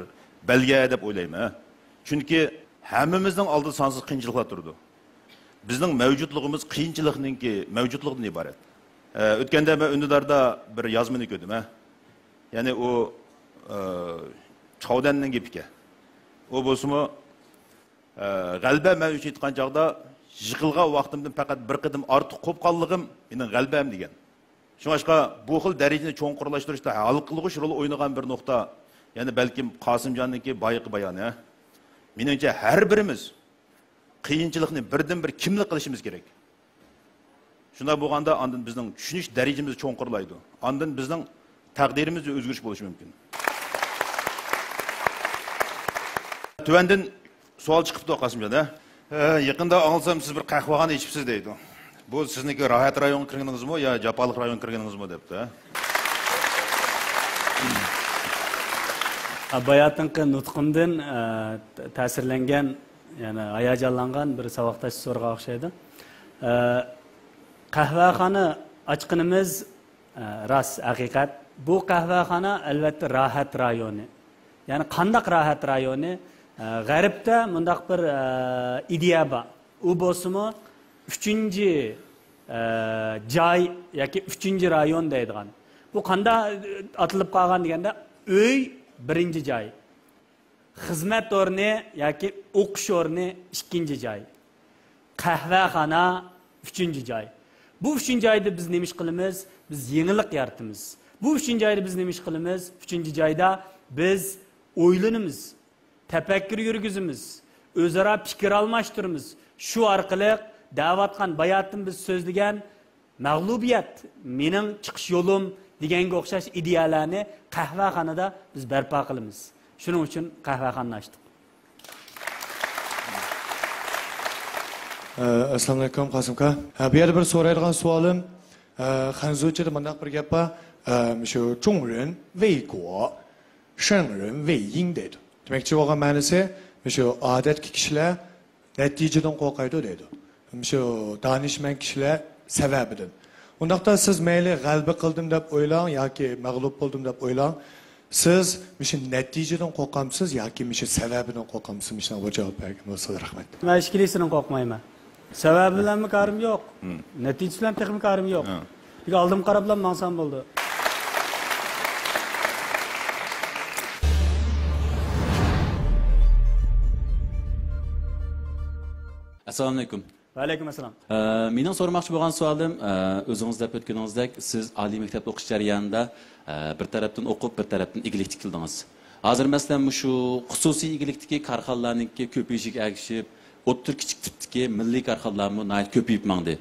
بەلگە دەپ ئويلايمەن. چۈنكى ھەممىمىزنىڭ ئالدىدا سانسىز قىيىنچىلىقلار تۇرىدۇ. بىزنىڭ مەۋجۇتلۇقىمىز قىيىنچىلىقنىڭكى مەۋجۇتلۇقىدىن ئىبارەت. ئە، ئۆتكەندە مەن ئۈندىداردا بىر يازمىنى كۆردۈم، ھە. يەنى ئۇ، ئە، چاۋدەننىڭ گېپىكەن. ئۇ بولسىمۇ، ئە، غەلىبە مەن ئۈچۈن ئېيتقان چاغدا، يىقىلغان ۋاقتىمدىن پەقەت بىر قېتىم ئارتۇق قوپقانلىقىم مېنىڭ غەلىبەم دېگەن. شۇڭلاشقا بۇ خىل دەرىجىنى چوڭقۇرلاشتۇرۇشتا ھەل قىلغۇچ رول ئوينىغان بىر نۇقتا، يەنى بەلكىم قاسىمجاننىڭكى بايىقى بايانى. مېنىڭچە ھەر بىرىمىز قىيىنچىلىقنى بىردىنبىر كىملىك قىلىشىمىز كېرەك. شۇنداق بولغاندا ئاندىن بىزنىڭ چۈشىنىش دەرىجىمىز چوڭقۇرلايدۇ. ئاندىن بىزنىڭ تەقدىرىمىزدە ئۆزگىرىش بولۇشى مۇمكىن. تۆۋەندىن سوئال چىقىپتۇ، قاسىمجان، ھە؟ ھە، يېقىندا ئاڭلىسام، سىز بىر قەھۋەخانا ئېچىپسىز دەيدۇ. بۇ سىزنىڭكى راھەت رايونغا كىرگىنىڭىزمۇ يا جاپالىق رايونغا كىرگىنىڭىزمۇ دەپتۇ، ھە؟ باياتىنقى نۇتقۇمدىن، ئە، تەسىرلەنگەن، يەنى ھاياجانلانغان بىر ساۋاقداش سورىغان ئوخشايدۇ. ئە، قەھۋەخانا ئاچقىنىمىز، ئە، راست، ھەقىقەت. بۇ قەھۋەخانا، ئەلۋەتتە، راھەت رايونى. يەنى قانداق راھەت رايونى؟ ئە، غەربتە مۇنداق بىر، ئە، ئىدىيە بار. ئۇ بولسىمۇ ئۈچىنچى، ئە، جاي ياكى ئۈچىنچى رايون دەيدىغان. بۇ قانداق ئاتىلىپ قالغان دېگەندە، ئۆي بىرىنچى جاي، خىزمەت ئورنى ياكى ئوقۇش ئورنى ئىككىنچى جاي، قەھۋەخانا ئۈچىنچى جاي. بۇ ئۈچىنچى جايدا بىز نېمە ئىش قىلىمىز؟ بىز يېڭىلىق يارىتىمىز. بۇ ئۈچىنچى جايدا بىز نېمە ئىش قىلىمىز؟ ئۈچىنچى جايدا بىز ئويلىنىمىز، تەپەككۇر يۈرگۈزىمىز، ئۆزئارا پىكىر ئالماشتۇرىمىز. شۇ ئارقىلىق دەۋاتقان باياتىن بىز سۆزلىگەن مەغلۇبىيەت مېنىڭ چىقىش يولۇم دېگەنگە ئوخشاش ئىدىيەلەرنى قەھۋەخانىدا بىز بەرپا قىلىمىز. شۇنىڭ ئۈچۈن قەھۋەخانىنى ئاچتۇق. ئە، ئەسسالامۇئەلەيكۇم، قاسىمكا. ھە، بۇ يەردە بىر سورايدىغان سوئالىم، ئە، خەنزۇچىدا مۇنداق بىر گەپ بار. ئە، شۇ، 中人为国،圣人为因 دەيدۇ. دېمەكچى بولغان مەنىسى، شۇ ئادەتتىكى كىشىلەر نەتىجىدىن قورقايدۇ دەيدۇ. شۇ دانىشمەن كىشىلەر سەۋەبىدىن. ئۇنداقتا سىز مەيلى غەلىبە قىلدىم دەپ ئويلاڭ ياكى مەغلۇپ بولدۇم دەپ ئويلاڭ. سىز مۇشۇ نەتىجىدىن قورقامسىز ياكى مۇشۇ سەۋەبىدىن قورقامسىز؟ مۇشۇنىڭغا بىر جاۋاب بەرگەن بولسىڭىز رەھمەت. مەن ئىككىلىسىدىن قورقمايمەن. سەۋەبى بىلەنمۇ كارىم يوق. مم. نەتىجىسى بىلەن تېخىمۇ كارىم يوق. ھە. لېكىن ئالدىمغا قاراپلا ماڭسام بولدى. ئەسسالامۇئەلەيكۇم. ۋەئەلەيكۇم ئەسسالام. ئە، مېنىڭ سورىماقچى بولغان سوئالىم، ئە، ئۆزىڭىز دەپ ئۆتكىنىڭىزدەك، سىز ئالىي مەكتەپتە ئوقۇش جەريانىدا، ئە، بىر تەرەپتىن ئوقۇپ، بىر تەرەپتىن ئىگىلىك تىكلىدىڭىز. ھازىر، مەسىلەن، مۇشۇ خۇسۇسىي ئىگىلىكتىكى كارخانىلارنىڭكى كۆپىيىشىگە ئەگىشىپ، ئوتتۇرا، كىچىك تىپتىكى مىللىي كارخانىلارمۇ ناھايىتى كۆپىيىپ ماڭدى.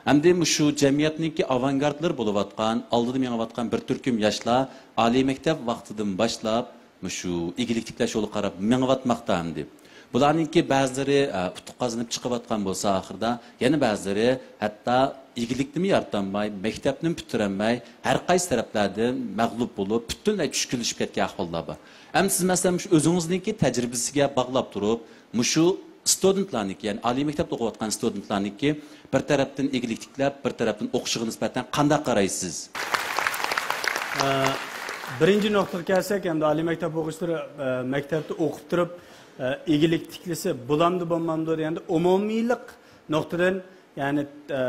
ئەمدى مۇشۇ جەمئىيەتنىڭكى ئاۋانگارتلىرى بولۇۋاتقان، ئالدىدا مېڭىۋاتقان بىر تۈركۈم ياشلار ئالىي مەكتەپ ۋاقتىدىن باشلاپ، مۇشۇ ئىگىلىك تىكلەش يولىغا قاراپ مېڭىۋاتماقتا ئەمدى. بۇلارنىڭكى بەزىلىرى، ئە، ئۇتۇق قازىنىپ چىقىۋاتقان بولسا ئاخىرىدا، يەنە بەزىلىرى ھەتتا ئىگىلىكنىمۇ يارىتالماي، مەكتەپنىمۇ پۈتتۈرەلمەي، ھەر قايسى تەرەپلەردىن مەغلۇپ بولۇپ، پۈتۈنلەي چۈشكۈنلىشىپ كەتكەن ئەھۋاللار بار. ئەمدى سىز، مەسىلەن، مۇشۇ ئۆزىڭىزنىڭكى تەجرىبىسىگە باغلاپ تۇرۇپ، مۇشۇ ستۇدېنتلارنىڭكى، يەنى ئالىي مەكتەپتە ئوقۇۋاتقان ستۇدېنتلارنىڭكى بىر تەرەپتىن ئىگىلىك تىكلەپ، بىر تەرەپتىن ئوقۇشىغا نىسبەتەن قانداق قارايسىز؟ ئە، بىرىنچى نۇقتىغا كەلسەك، ئەمدى ئالىي مەكتەپ ئوقۇغۇچىلىرى، ئە، مەكتەپتە ئوقۇپ تۇرۇپ، ئە، ئىگىلىك تىكلىسە بولامدۇ، بولمامدۇ دېگەندە، ئومۇمىيلىق نۇقتىدىن، يەنى، ئە،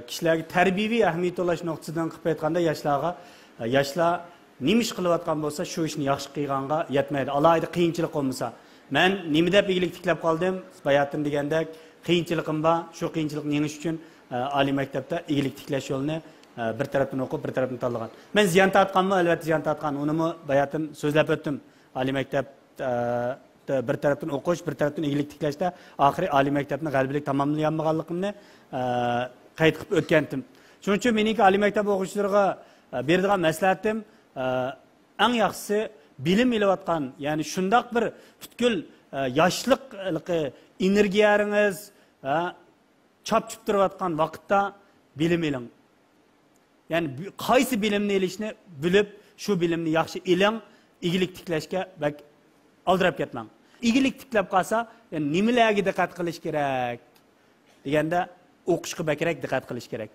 كىشىلەرگە تەربىيەۋى ئەھمىيىتى تولاش نۇقتىسىدىن قىلىپ ئېيتقاندا، ياشلارغا، ئە، ياشلار نېمە ئىش قىلىۋاتقان بولسا، شۇ ئىشنى ياخشى قىلغانغا يەتمەيدۇ. ئالاھىدە قىيىنچىلىق بولمىسا. مەن نېمە دەپ ئىگىلىك تىكلەپ قالدىم؟ باياتىن دېگەندەك، قىيىنچىلىقىم بار. شۇ قىيىنچىلىقنى يېڭىش ئۈچۈن، ئە، ئالىي مەكتەپتە ئىگىلىك تىكلەش يولىنى، ئە، بىر تەرەپتىن ئوقۇپ، بىر تەرەپتىن تاللىغان. مەن زىيان تارتقانمۇ؟ ئەلۋەتتە زىيان تارتقان. ئۇنىمۇ باياتىن سۆزلەپ ئۆتتۈم. ئالىي مەكتەپ، ئە، بىر تەرەپتىن ئوقۇش، بىر تەرەپتىن ئىگىلىك تىكلەشتە، ئاخىرى ئالىي مەكتەپنى غەلىبىلىك تاماملىيالمىغانلىقىمنى، ئە، قەيت قىلىپ ئۆتكەنتىم. شۇنىڭ ئۈچۈن مېنىڭكى ئالىي مەكتەپ ئوقۇغۇچىلىرىغا، ئە، بېرىدىغان مەسلىھەتىم، ئە، ئەڭ ياخشىسى بىلىم ئېلىۋاتقان، يەنى شۇنداق بىر پۈتكۈل، ئە، ياشلىق، ھېلىقى ئېنېرگىيەڭىز، ئە، چاپچۇپ تۇرۇۋاتقان ۋاقىتتا بىلىم ئېلىڭ. يەنى بۇ-، قايسى بىلىمنى ئېلىشنى بىلىپ، شۇ بىلىمنى ياخشى ئېلىڭ، ئىگىلىك تىكلەشكە بەك ئالدىراپ كەتمەڭ. ئىگىلىك تىكلەپ قالسا، يەنى نېمىلەرگە دىققەت قىلىش كېرەك دېگەندە، ئوقۇشقا بەكرەك دىققەت قىلىش كېرەك.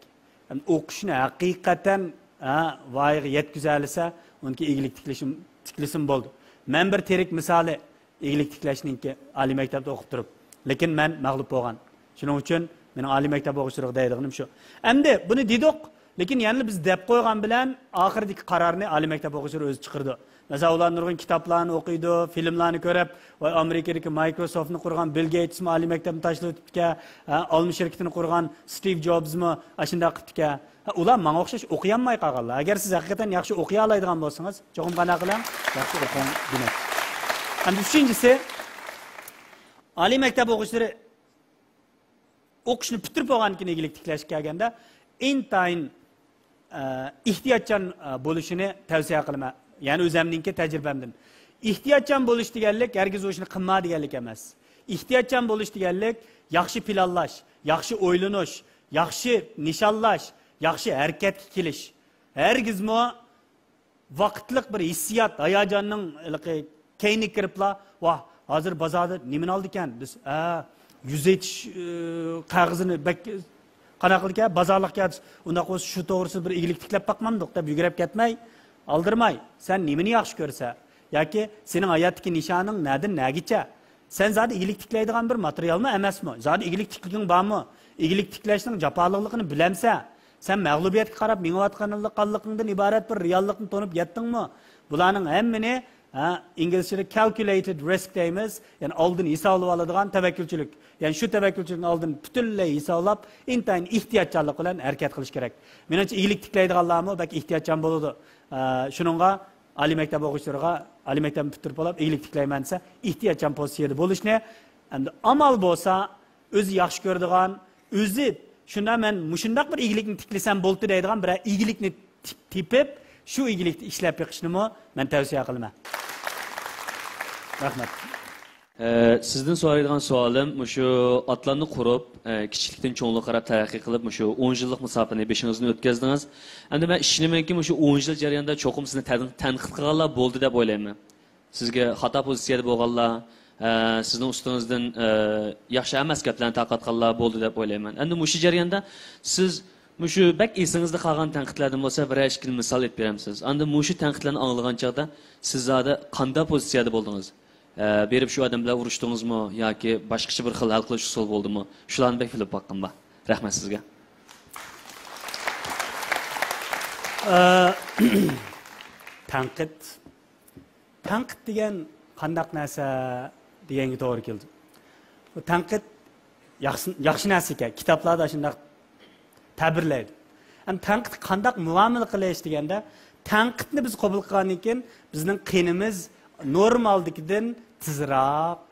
يەنى ئوقۇشنى ھەقىقەتەن، ھە، ۋايىغا يەتكۈزەلىسە، ئۇنىڭكى ئىگىلىك تىكلىشىم-، تىكلىسىمۇ بولدى. مەن بىر تىرىك مىسالى، ئىگىلىك تىكلەشنىڭكى ئالىي مەكتەپتە ئوقۇپ تۇرۇپ. لېكىن مەن مەغلۇپ بولغان. شۇنىڭ ئۈچۈن مېنىڭ ئالىي مەكتەپ ئوقۇغۇچىلىرىغا دەيدىغىنىم شۇ. ئەمدى بۇنى دېدۇق، لېكىن يەنىلا بىز دەپ قويغان بىلەن ئاخىرىدىكى قارارنى ئالىي مەكتەپ ئوقۇغۇچىلىرى ئۆزى چىقىرىدۇ. مەسىلەن، ئۇلار نۇرغۇن كىتابلارنى ئوقۇيدۇ، فىلىملارنى كۆرۈپ، ۋاي، ئامېرىكىدىكى مايكروسوفتنى قۇرغان بىل گېيتسمۇ ئالىي مەكتەپنى تاشلىۋېتىپتىكەن، ھە، ئالما شىركىتىنى قۇرغان ستىۋ جوبسمۇ ئاشۇنداق قىپتىكەن. ھە، ئۇلار ماڭا ئوخشاش ئوقۇيالماي قالغانلار. ئەگەر سىز ھەقىقەتەن ياخشى ئوقۇيالايدىغان بولسىڭىز، چوقۇم قانداق قىلىڭ؟ ياخشى ئوقۇڭ، دېمەك. ئەمدى ئۈچىنچىسى، ئالىي مەكتەپ ئوقۇغۇچىلىرى ئوقۇشنى پۈتتۈرۈپ بولغاندىن كېيىن ئىگىلىك تىكلەشكە كەلگەندە، ئىنتايىن، ئە، ئېھتىياتچان، ئە، بولۇشىنى تەۋسىيە قىلىمەن. يەنى ئۆزەمنىڭكى تەجرىبەمدىن. ئېھتىياتچان بولۇش دېگەنلىك ھەرگىز ئۇ ئىشنى قىلما دېگەنلىك ئەمەس. ئېھتىياتچان بولۇش دېگەنلىك ياخشى پىلانلاش، ياخشى ئويلىنىش، ياخشى نىشانلاش، ياخشى ھەرىكەتكە كېلىش. ھەرگىزمۇ ۋاقىتلىق بىر ھېسسىيات، ھاياجاننىڭ ھېلىقى كەينىگە كىرىپلا، ۋاھ، ھازىر بازاردا نېمىنى ئالىدىكەن دېسە، ھە، يۈز ئېيتىش، ئى، قەغىزىنى بەك قانداق قىلىدىكەن، بازارلىقكەن دېسە، ئۇنداق بولسا شۇ توغرىسىدا بىر ئىگىلىك تىكلەپ باقمامدۇق دەپ يۈگرەپ كەتمەي، ئالدىرىماي، سەن نېمىنى ياخشى كۆرىسەن؟ ياكى سېنىڭ ھاياتتىكى نىشانىڭ نەدىن نەگىچە؟ سەن زادى ئىگىلىك تىكلەيدىغان بىر ماتېرىيالمۇ ئەمەسمۇ؟ زادى ئىگىلىك تىكلىگۈڭ بارمۇ؟ ئىگىلىك تىكلەشنىڭ جاپالىقلىقىنى بىلەمسەن؟ سەن مەغلۇبىيەتكە قاراپ مېڭىۋاتقانلىقىڭدىن ئىبارەت بىر رېئاللىقنى تونۇپ يەتتىڭمۇ؟ بۇلارنىڭ ھەممىنى، ھە، ئىنگلىزچىدە كالكۇلەيتېد رىسك دەيمىز، يەنى ئالدىن ھېسابلىۋالىدىغان تەۋەككۈلچىلىك. يەنى شۇ تەۋەككۈلچىلىكنى ئالدىن پۈتۈنلەي ھېسابلاپ، ئىنتايىن ئېھتىياتچانلىق بىلەن ھەرىكەت قىلىش كېرەك. مېنىڭچە، ئىگىلىك تىكلەيدىغانلارمۇ بەك ئېھتىياتچان بولىدۇ. ئە، شۇنىڭغا ئالىي مەكتەپ ئوقۇغۇچىلىرىغا، ئالىي مەكتەپنى پۈتتۈرۈپ بولۇپ، ئىگىلىك تىكلەيمەن دېسە، ئېھتىياتچان پوزىتسىيەدە بولۇشنى، ئەمدى ئامال بولسا، ئۆزى ياخشى كۆرىدىغان، ئۆزى شۇنداق، مەن مۇشۇنداق بىر ئىگىلىكنى تىكلىسەم بولدى دەيدىغان بىرەر ئىگىلىكنى تىپ-، تېپىپ، شۇ ئىگىلىكتە ئىشلەپ بېقىشنىمۇ مەن تەۋسىيە قىلىمەن. رەھمەت. ئە، سىزدىن سورايدىغان سوئالىم، مۇشۇ ئاتلارنى قۇرۇپ، ئە، كىچىكلىكتىن چوڭلۇققا قاراپ تەرەققىي قىلىپ، مۇشۇ ئون يىللىق مۇساپىنى بېشىڭىزدىن ئۆتكەزدىڭىز. ئەمدى مەن ئىشىنىمەنكى، مۇشۇ ئون يىل جەريانىدا چوقۇم سىزنى تەن-، تەنقىد قىلغانلار بولدى دەپ ئويلايمەن. سىزگە خاتا پوزىتسىيەدە بولغانلار، ئە، سىزنىڭ ئۈستىڭىزدىن، ئە، ياخشى ئەمەس گەپلەرنى تارقاتقانلار بولدى دەپ ئويلايمەن. ئەمدى مۇشۇ جەرياندا سىز مۇشۇ بەك ئېسىڭىزدە قالغان تەنقىدلەردىن بولسا بىرەر ئىككىنى مىسال ئېلىپ بېرەمسىز؟ ئاندىن مۇشۇ تەنقىدلەرنى ئاڭلىغان چاغدا سىز زادى قانداق پوزىتسىيەدە بولدىڭىز؟ ئە، بېرىپ شۇ ئادەم بىلەن ئۇرۇشتىڭىزمۇ ياكى باشقىچە بىر خىل ھەل قىلىش ئۇسۇلى بولدىمۇ؟ شۇلارنى بەك بىلىپ باققىن بار. رەھمەت سىزگە. ئە، تەنقىد. تەنقىد دېگەن قانداق نەرسە دېگەنگە توغرا كېلىدۇ. بۇ تەنقىد ياخشى، ياخشى نەرسە ئىكەن. كىتابلاردا شۇنداق تەبىرلەيدۇ. ئەمما تەنقىدكە قانداق مۇئامىلە قىلىش دېگەندە، تەنقىدنى بىز قوبۇل قىلغاندىن كېيىن بىزنىڭ قېنىمىز نورمالدىكىدىن تېزراق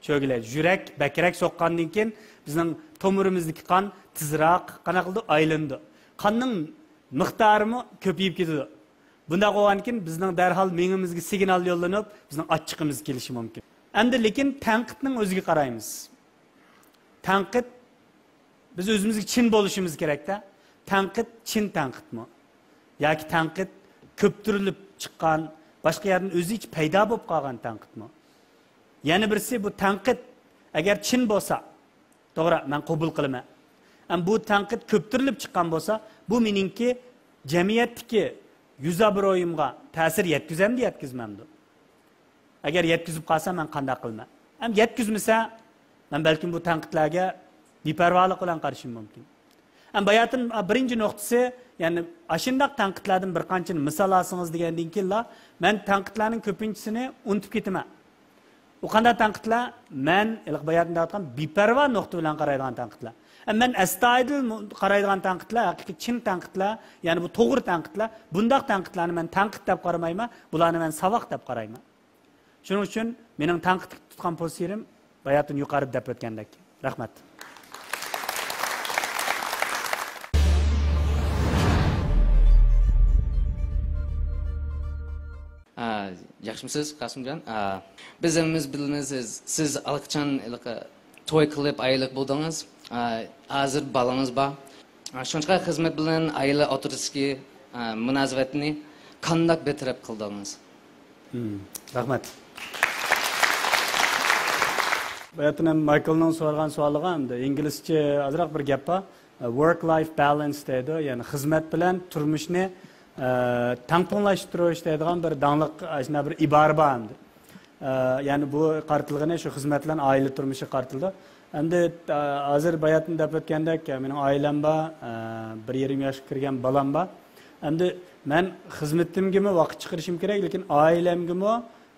چۆگىلەيدۇ. يۈرەك بەكرەك سوققاندىن كېيىن بىزنىڭ تومۇرىمىزدىكى قان تېزراق قانداق قىلىدۇ؟ ئايلىنىدۇ. قاننىڭ مىقدارىمۇ كۆپىيىپ كېتىدۇ. بۇنداق بولغاندىن كېيىن بىزنىڭ دەرھال مېڭىمىزگە سىگنال يوللىنىپ، بىزنىڭ ئاچچىقىمىز كېلىشى مۇمكىن. ئەمدى لېكىن تەنقىدنىڭ ئۆزىگە قارايمىز. تەنقىد، بىز ئۆزىمىزگە چىن بولۇشىمىز كېرەك-دە. تەنقىد چىن تەنقىدمۇ؟ ياكى تەنقىد كۆپتۈرۈلۈپ چىققان، باشقا يەردىن ئۆزىچە پەيدا بولۇپ قالغان تەنقىدمۇ؟ يەنە بىرسى، بۇ تەنقىد ئەگەر چىن بولسا، توغرا، مەن قوبۇل قىلىمەن. ئەمما بۇ تەنقىد كۆپتۈرۈلۈپ چىققان بولسا، بۇ مېنىڭكى جەمئىيەتتىكى يۈز ئابرۇيۇمغا تەسىر يەتكۈزەمدۇ، يەتكۈزمەمدۇ؟ ئەگەر يەتكۈزۈپ قالسا، مەن قانداق قىلىمەن؟ ھەم يەتكۈزمىسە، مەن بەلكىم بۇ تەنقىدلەرگە بىپەرۋالىق بىلەن قارىشىم مۇمكىن. ھەم باياتىن، بىرىنچى نۇقتىسى، يەنى ئاشۇنداق تەنقىدلەردىن بىر قانچىنى مىسال ئالسىڭىز دېگەندىن كېيىنلا، مەن تەنقىدلەرنىڭ كۆپىنچىسىنى ئۇنتۇپ كېتىمەن. ئۇ قانداق تەنقىدلەر؟ مەن ھېلىقى باياتىن دەۋاتقان بىپەرۋا نۇقتا بىلەن قارايدىغان تەنقىدلەر. مەن ئەستايىدىل مۇ-، قارايدىغان تەنقىدلەر، ھەقىقىي چىن تەنقىدلەر، يەنى بۇ توغرا تەنقىدلەر، بۇنداق تەنقىدلەرنى مەن تەنقىد دەپ قارىمايمەن، بۇلارنى مەن ساۋاق دەپ قارايمەن. شۇنىڭ ئۈچۈن مېنىڭ تەنقىدكە تۇتقان پوزىتسىيەم باياتىن يۇقىرىدا دەپ ئۆتكەندەك. رەھمەت. ئا، ياخشىمۇسىز، قاسىمجان؟ ئا، بىز ھەممىمىز بىلىمىز، سىز، سىز ئاللىقاچان ھېلىقى توي قىلىپ، ئائىلىلىك بولدىڭىز. ئا، ھازىر بالىڭىز بار. ئا، شۇنىڭغا خىزمەت بىلەن ئائىلە ئوتتۇرىسىدىكى، ئا، مۇناسىۋەتنى قانداق بىر تەرەپ قىلدىڭىز؟ مم، رەھمەت. باياتىن ھەم مايكلنىڭ سورىغان سوئالىغا ئەمدى ئىنگلىزچە ئازراق بىر گەپ بار. Work life balance دەيدۇ، يەنى خىزمەت بىلەن تۇرمۇشنى، ئە، تەڭپۇڭلاشتۇرۇش دەيدىغان بىر داڭلىق، ئاشۇنداق بىر ئىبارە بار ئەمدى. ئە، يەنى بۇ قارىتىلغىنى شۇ خىزمەت بىلەن ئائىلە تۇرمۇشىغا قارىتىلىدۇ. ئەمدى، ئە، ھازىر باياتىن دەپ ئۆتكەندەك، مېنىڭ ئائىلەم بار، ئە، بىر يېرىم ياشقا كىرگەن بالام بار. ئەمدى مەن خىزمىتىمگىمۇ ۋاقىت چىقىرىشىم كېرەك، لېكىن ئائىلەمگىمۇ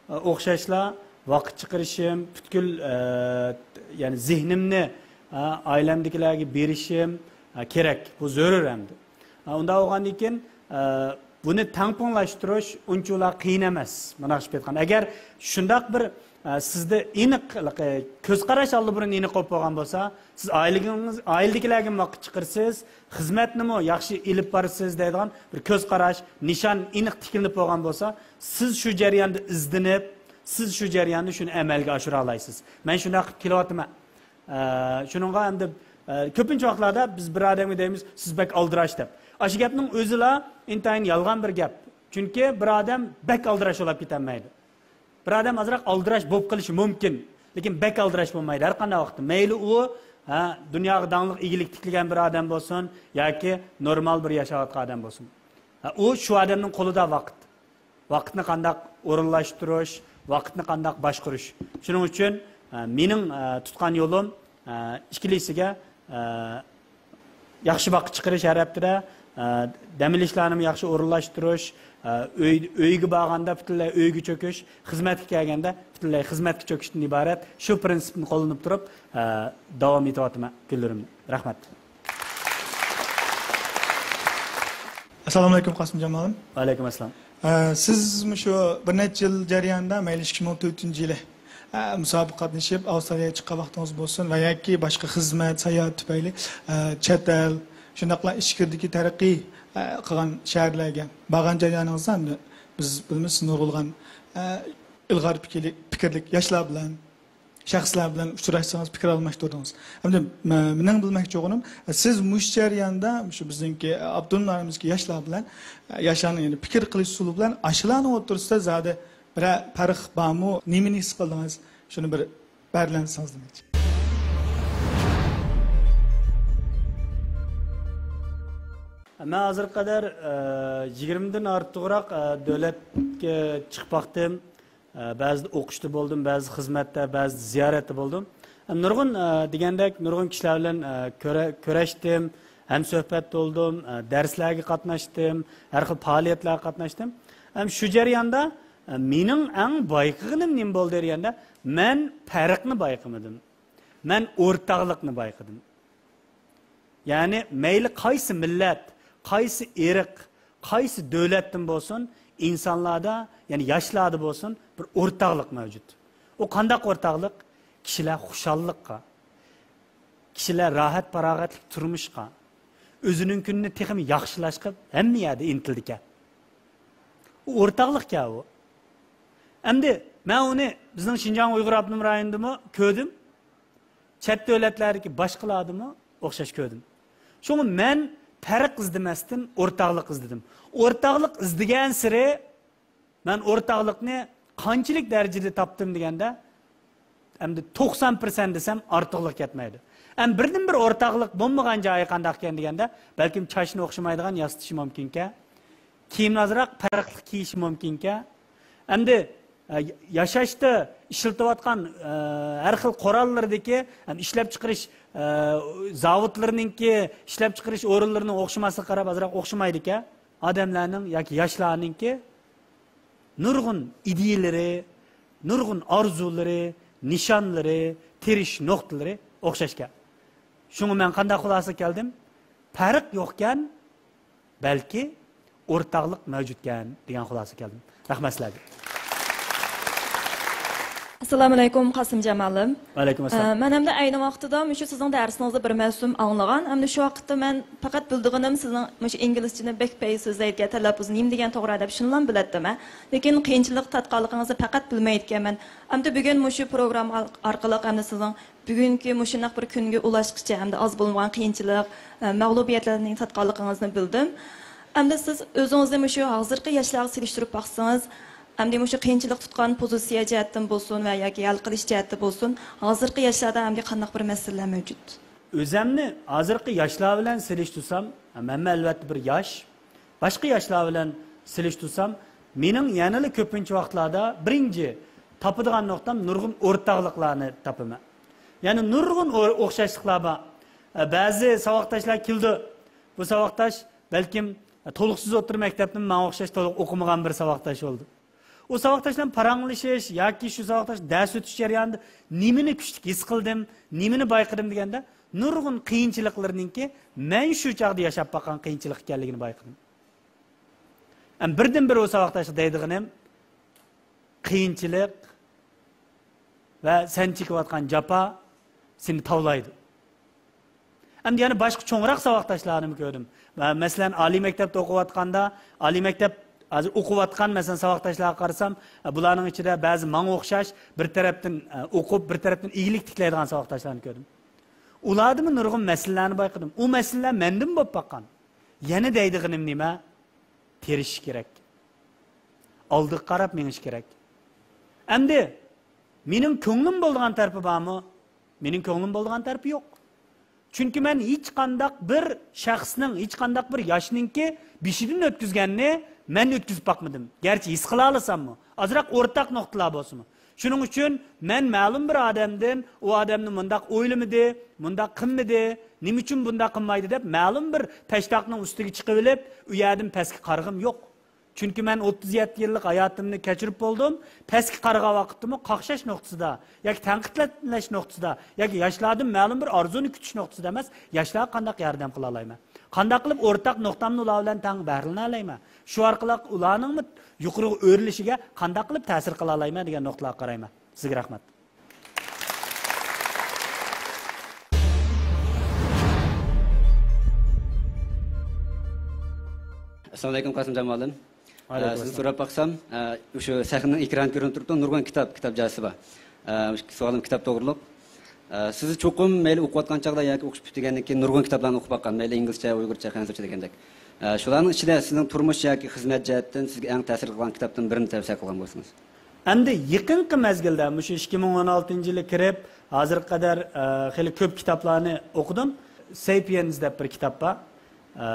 ئوخشاشلا ۋاقىت چىقىرىشىم، پۈتكۈل، ئە، يەنى زېھنىمنى، ئە، ئائىلەمدىكىلەرگە بېرىشىم، ئە، كېرەك. بۇ زۆرۈر ئەمدى. ئە، ئۇنداق بولغاندىن كېيىن، ئە، بۇنى تەڭپۇڭلاشتۇرۇش ئۇنچىۋالا قىيىن ئەمەس، مۇنداق قىلىپ ئېيتقاندا. ئەگەر شۇنداق بىر، ئە، سىزدە ئېنىق، ئە، كۆز قاراش ئاللىبۇرۇن ئېنىق بولۇپ بولغان بولسا، سىز ئائىلىگىڭىز، ئائىلىدىكىلەرگە ۋاقىت چىقىرىسىز، خىزمەتنىمۇ ياخشى ئېلىپ بارىسىز دەيدىغان بىر كۆز قاراش، نىشان ئېنىق تىكلىنىپ بولغان بولسا، سىز شۇ جەرياندا ئىزدىنىپ، سىز شۇ جەرياندا شۇنى ئەمەلگە ئاشۇرالايسىز. مەن شۇنداق قىلىپ كېلىۋاتىمەن. ئە، شۇنىڭغا ئەمدى، ئە، كۆپىنچە ۋاقىتلاردا بىز بىر ئادەمگە دەيمىز، «سىز بەك ئالدىراش» دەپ. ئاشۇ گەپنىڭ ئۆزىلا ئىنتايىن يالغان بىر گەپ. چۈنكى بىر ئادەم بەك ئالدىراش بولاپ كېتەلمەيدۇ. بىر ئادەم ئازراق ئالدىراش بولۇپ قېلىشى مۇمكىن، لېكىن بەك ئالدىراش بولمايدۇ ھەر قانداق ۋاقىتتا. مەيلى ئۇ، ھە، دۇنياغا داڭلىق ئىگىلىك تىكلىگەن بىر ئادەم بولسۇن ياكى نورمال بىر ياشاۋاتقان ئادەم بولسۇن. ھە، ئۇ شۇ ئادەمنىڭ قولىدا ۋاقىت. ۋاقىتنى قانداق ئورۇنلاشتۇرۇش، ۋاقىتنى قانداق باشقۇرۇش. شۇنىڭ ئۈچۈن، ھە، مېنىڭ، ھە، تۇتقان يولۇم، ئىككىلىسىگە، ياخشى ۋاقىت چىقىرىش ھەر ھەپتىدە، دەم ئېلىشلارنىمۇ ياخشى ئورۇنلاشتۇرۇش، ئۆي، ئۆيگە بارغاندا پۈتۈنلەي ئۆيگە چۆكۈش، خىزمەتكە كەلگەندە پۈتۈنلەي خىزمەتكە چۆكۈشتىن ئىبارەت شۇ پىرىنسىپنى قوللىنىپ تۇرۇپ، داۋام ئېتىۋاتىمەن كۈنلىرىمنى. رەھمەت. ئەسسالامۇ ئەلەيكۇم، قاسىمجان مۇئەللىم. ۋەئەلەيكۇم ئەسسالام. ئە، سىز مۇشۇ بىر نەچچە يىل جەريانىدا، مەيلى ئىككى مىڭ تۆتىنچى يىلى، ئە، مۇسابىقىگە قاتنىشىپ، ئاۋسترالىيەگە چىققان ۋاقتىڭىز بولسۇن ۋە ياكى باشقا خىزمەت، ساياھەت تۈپەيلى، ئە، چەت ئەل، شۇنداقلا ئىچكىرىدىكى تەرەققىي، ئە، قىلغان شەھەرلەرگە بارغان جەريانىڭىزدا، ئەمدى بىز بىلىمىز، سىز نۇرغۇنلىغان، ئە، ئىلغار پىكىرلىك، پىكىرلىك ياشلار بىلەن، شەخسلەر بىلەن ئۇچراشسىڭىز، پىكىر ئالماشتۇردىڭىز. ئەمدى مە-، مېنىڭ بىلمەكچى بولغىنىم، سىز مۇشۇ جەرياندا مۇشۇ بىزنىڭكى ئاپتونوم رايونىمىزدىكى ياشلار بىلەن، ياشلارنىڭ يەنى پىكىر قىلىش ئۇسۇلى بىلەن ئاشۇلارنىڭ ئوتتۇرىسىدا زادى بىرەر پەرق بارمۇ؟ نېمىنى ھېس قىلدىڭىز؟ شۇنى بىر بەلگىلىسىڭىز دېمەكچى. مەن ھازىرغا قەدەر، ئە، يىگىرمىدىن ئارتۇقراق، ئە، دۆلەتكە چىقىپ باقتىم. ئە، بەزىدە ئوقۇشتا بولدۇم، بەزىدە خىزمەتتە، بەزىدە زىيارەتتە بولدۇم. ئە، نۇرغۇن، ئە، دېگەندەك، نۇرغۇن كىشىلەر بىلەن، ئە، كۆرە-، كۆرەشتىم، ھەمسۆھبەت بولدۇم، ئە، دەرسلەرگە قاتناشتىم، ھەر خىل پائالىيەتلەرگە قاتناشتىم. ھەم شۇ جەرياندا، ئە، مېنىڭ ئەڭ بايقىغىنىم نېمە بولدى دېگەندە، مەن پەرقنى بايقىمىدىم. مەن ئورتاقلىقنى بايقىدىم. يەنى مەيلى قايسى مىللەت، قايسى ئىرق، قايسى دۆلەتتىن بولسۇن، ئىنسانلاردا، يەنى ياشلاردا بولسۇن، بىر ئورتاقلىق مەۋجۇت. ئۇ قانداق ئورتاقلىق؟ كىشىلەر خۇشاللىققا، كىشىلەر راھەت-پاراغەتلىك تۇرمۇشقا، ئۆزىنىڭ كۈنىنى تېخىمۇ ياخشىلاشقا ھەممە يەردە ئىنتىلىدىكەن. ئۇ ئورتاقلىقكەن ئۇ. ئەمدى مەن ئۇنى بىزنىڭ شىنجاڭ ئۇيغۇر ئاپتونوم رايونىدىمۇ كۆردۈم. چەت دۆلەتلەردىكى باشقىلاردىمۇ ئوخشاش كۆردۈم. شۇڭا مەن پەرق ئىزدىمەستىن ئورتاقلىق ئىزدىدىم. ئورتاقلىق ئىزدىگەنسېرى مەن ئورتاقلىقنى قانچىلىك دەرىجىدە تاپتىم دېگەندە، ئەمدى توقسان پىرسەنت دېسەم ئارتۇقلۇق كەتمەيدۇ. ئەم بىردىنبىر ئورتاقلىق بولمىغان جايى قانداقكەن دېگەندە، بەلكىم چاچنى ئوخشىمايدىغان ياسىتىشى مۇمكىنكەن. كىيىمنى ئازراق پەرقلىق كىيىشى مۇمكىنكەن. ئەمدى، ئە، ياشاشتا ئىشلىتىۋاتقان، ئە، ھەر خىل قوراللىرىدىكى، ئەم، ئىشلەپچىقىرىش، ئە، زاۋۇتلىرىنىڭكى، ئىشلەپچىقىرىش ئورۇنلىرىنىڭ ئوخشىماسلىقىغا قاراپ ئازراق ئوخشىمايدىكەن. ئادەملەرنىڭ ياكى ياشلارنىڭكى نۇرغۇن ئىدىيىلىرى، نۇرغۇن ئارزۇلىرى، نىشانلىرى، تىرىشىش نۇقتىلىرى ئوخشاشكەن. شۇڭا مەن قانداق خۇلاسىگە كەلدىم؟ پەرق يوقكەن، بەلكى ئورتاقلىق مەۋجۇتكەن دېگەن خۇلاسىگە كەلدىم. رەھمەت سىلەرگە. ئەسسالامۇئەلەيكۇم، قاسىمجان مۇئەللىم. ۋەئەلەيكۇم ئەسسالام. ئە، مەن ئەمدى ئەينى ۋاقتىدا مۇشۇ سىزنىڭ دەرسىڭىزنى بىر مەۋسۇم ئاڭلىغان. ئەمدى شۇ ۋاقىتتا مەن پەقەت بىلىدىغىنىم سىزنىڭ مۇشۇ ئىنگلىزچىنى بەك پەي سۆزلەيدىكەن، تەلەپپۇزى نېمە دېگەن توغرا دەپ شۇنىلا بىلەتتىم. لېكىن قىيىنچىلىق تارتقانلىقىڭىزنى پەقەت بىلمەيدىكەنمەن. ئەمدى بۈگۈن مۇشۇ پروگرامما ئارقىلىق ئەمدى سىزنىڭ بۈگۈنكى مۇشۇنداق بىر كۈنگە ئۇلاشقىچە ئەمدى ئاز بولمىغان قىيىنچىلىق، ئە، مەغلۇبىيەتلەرنى تارتقانلىقىڭىزنى بىلدىم. ئەمدى سىز ئۆزىڭىزنى مۇشۇ ھازىرقى ياشلارغا سېلىشتۇرۇپ باقسىڭىز، ئەمدى مۇشۇ قىيىنچىلىق تۇتقان پوزىتسىيە جەھەتتىن بولسۇن ۋە ياكى ھەل قىلىش جەھەتتە بولسۇن، ھازىرقى ياشلاردا ئەمدى قانداق بىر مەسىلىلەر مەۋجۇت؟ ئۆزەمنى ھازىرقى ياشلار بىلەن سېلىشتۇرسام، مەنمۇ ئەلۋەتتە بىر ياش. باشقا ياشلار بىلەن سېلىشتۇرسام، مېنىڭ يەنىلا كۆپىنچە ۋاقىتلاردا بىرىنچى تاپىدىغان نۇقتام نۇرغۇن ئورتاقلىقلارنى تاپىمەن. يەنى نۇرغۇن ئو-، ئوخشاشلىقلار بار. ئە، بەزى ساۋاقداشلار كېلىدۇ. بۇ ساۋاقداش بەلكىم تولۇقسىز ئوتتۇرا مەكتەپتىن ماڭا ئوخشاش تولۇق ئوقۇمىغان بىر ساۋاقداش بولىدۇ. ئۇ ساۋاقداش بىلەن پاراڭلىشىش ياكى شۇ ساۋاقداش دەرس ئۆتۈش جەريانىدا نېمىنى كۈچلۈك ھېس قىلدىم، نېمىنى بايقىدىم دېگەندە، نۇرغۇن قىيىنچىلىقلىرىنىڭكى مەن شۇ چاغدا ياشاپ باققان قىيىنچىلىق ئىكەنلىكىنى بايقىدىم. ئەم، بىردىنبىر ئۇ ساۋاقداشقا دەيدىغىنىم، قىيىنچىلىق ۋە سەن چېكىۋاتقان جاپا سېنى تاۋلايدۇ. ئەمدى يەنە باشقا چوڭراق ساۋاقداشلارنىمۇ كۆردۈم. مە-، مەسىلەن، ئالىي مەكتەپتە ئوقۇۋاتقاندا، ئالىي مەكتەپ ھازىر ئوقۇۋاتقان، مەسىلەن، ساۋاقداشلارغا قارىسام، ئە، بۇلارنىڭ ئىچىدە بەزى ماڭا ئوخشاش بىر تەرەپتىن، ئە، ئوقۇپ، بىر تەرەپتىن ئىگىلىك تىكلەيدىغان ساۋاقداشلارنى كۆردۈم. ئۇلاردىمۇ نۇرغۇن مەسىلىلەرنى بايقىدىم. ئۇ مەسىلىلەر مەندىمۇ بولۇپ باققان. يەنە دەيدىغىنىم نېمە؟ تىرىشىش كېرەك. ئالدىغا قاراپ مېڭىش كېرەك. ئەمدى مېنىڭ كۆڭلۈم بولىدىغان تەرىپى بارمۇ؟ مېنىڭ كۆڭلۈم بولىدىغان تەرىپى يوق. چۈنكى مەن ھېچقانداق بىر شەخسنىڭ، ھېچقانداق بىر ياشنىڭكى بېشىدىن ئۆتكۈزگەننى مەن ئۆتكۈزۈپ باقمىدىم. گەرچە ھېس قىلالىساممۇ، ئازراق ئورتاق نۇقتىلار بولسىمۇ. شۇنىڭ ئۈچۈن مەن مەلۇم بىر ئادەمدىن، ئۇ ئادەمنى مۇنداق ئويلىمىدى، مۇنداق قىلمىدى، نېمە ئۈچۈن بۇنداق قىلمايدۇ دەپ، مەلۇم بىر تاشتاقنىڭ ئۈستىگە چىقىۋېلىپ، ئۇ يەردىن پەسكە قارىغىنىم يوق. چۈنكى مەن ئوتتۇز يەتتە يىللىق ھاياتىمنى كەچۈرۈپ بولدۇم. پەسكە قارىغان ۋاقىتتىمۇ قاقشاش نۇقتىسىدا ياكى تەنقىدلەش نۇقتىسىدا ياكى ياشلاردىن مەلۇم بىر ئارزۇنى كۈتۈش نۇقتىسىدا ئەمەس، ياشلارغا قانداق ياردەم قىلالايمەن؟ قانداق قىلىپ ئورتاق نۇقتامنى ئۇلار بىلەن تەڭ بەھرىلىنەلەيمەن؟ شۇ ئارقىلىق ئۇلارنىڭمۇ يۇقىرىغا ئۆرلىشىگە قانداق قىلىپ تەسىر قىلالايمەن دېگەن نۇقتىلارغا قارايمەن. سىزگە رەھمەت. ئەسسالامۇئەلەيكۇم، قاسىمجان مۇئەللىم. ئە، سىزدىن سوراپ باقسام، ئە، شۇ سەھنىنىڭ ئېكرانى كۆرۈنۈپ تۇرۇپتۇ، نۇرغۇن كىتاب، كىتاب جازىسى بار. ئە، سوئالىم كىتاب توغرۇلۇق. ئە، سىز چوقۇم مەيلى ئوقۇۋاتقان چاغدا ياكى ئوقۇش پۈتتۈرگەندىن كېيىن نۇرغۇن كىتابلارنى ئوقۇپ باققان، مەيلى ئىنگلىزچە، ئۇيغۇرچە، خەنزۇچە دېگەندەك. ئە، شۇلارنىڭ ئىچىدە سىزنىڭ تۇرمۇش ياكى خىزمەت جەھەتتىن سىزگە ئەڭ تەسىر قىلغان كىتابتىن بىرنى تەۋسىيە قىلغان بولسىڭىز. ئەمدى يېقىنقى مەزگىلدە، مۇشۇ ئىككى مىڭ ئون ئالتىنچى يىلى كىرىپ، ھازىرغا قەدەر، ئە، خېلى كۆپ كىتابلارنى ئوقۇدۇم. سەيپىيەنس دەپ بىر كىتاب بار. ئە،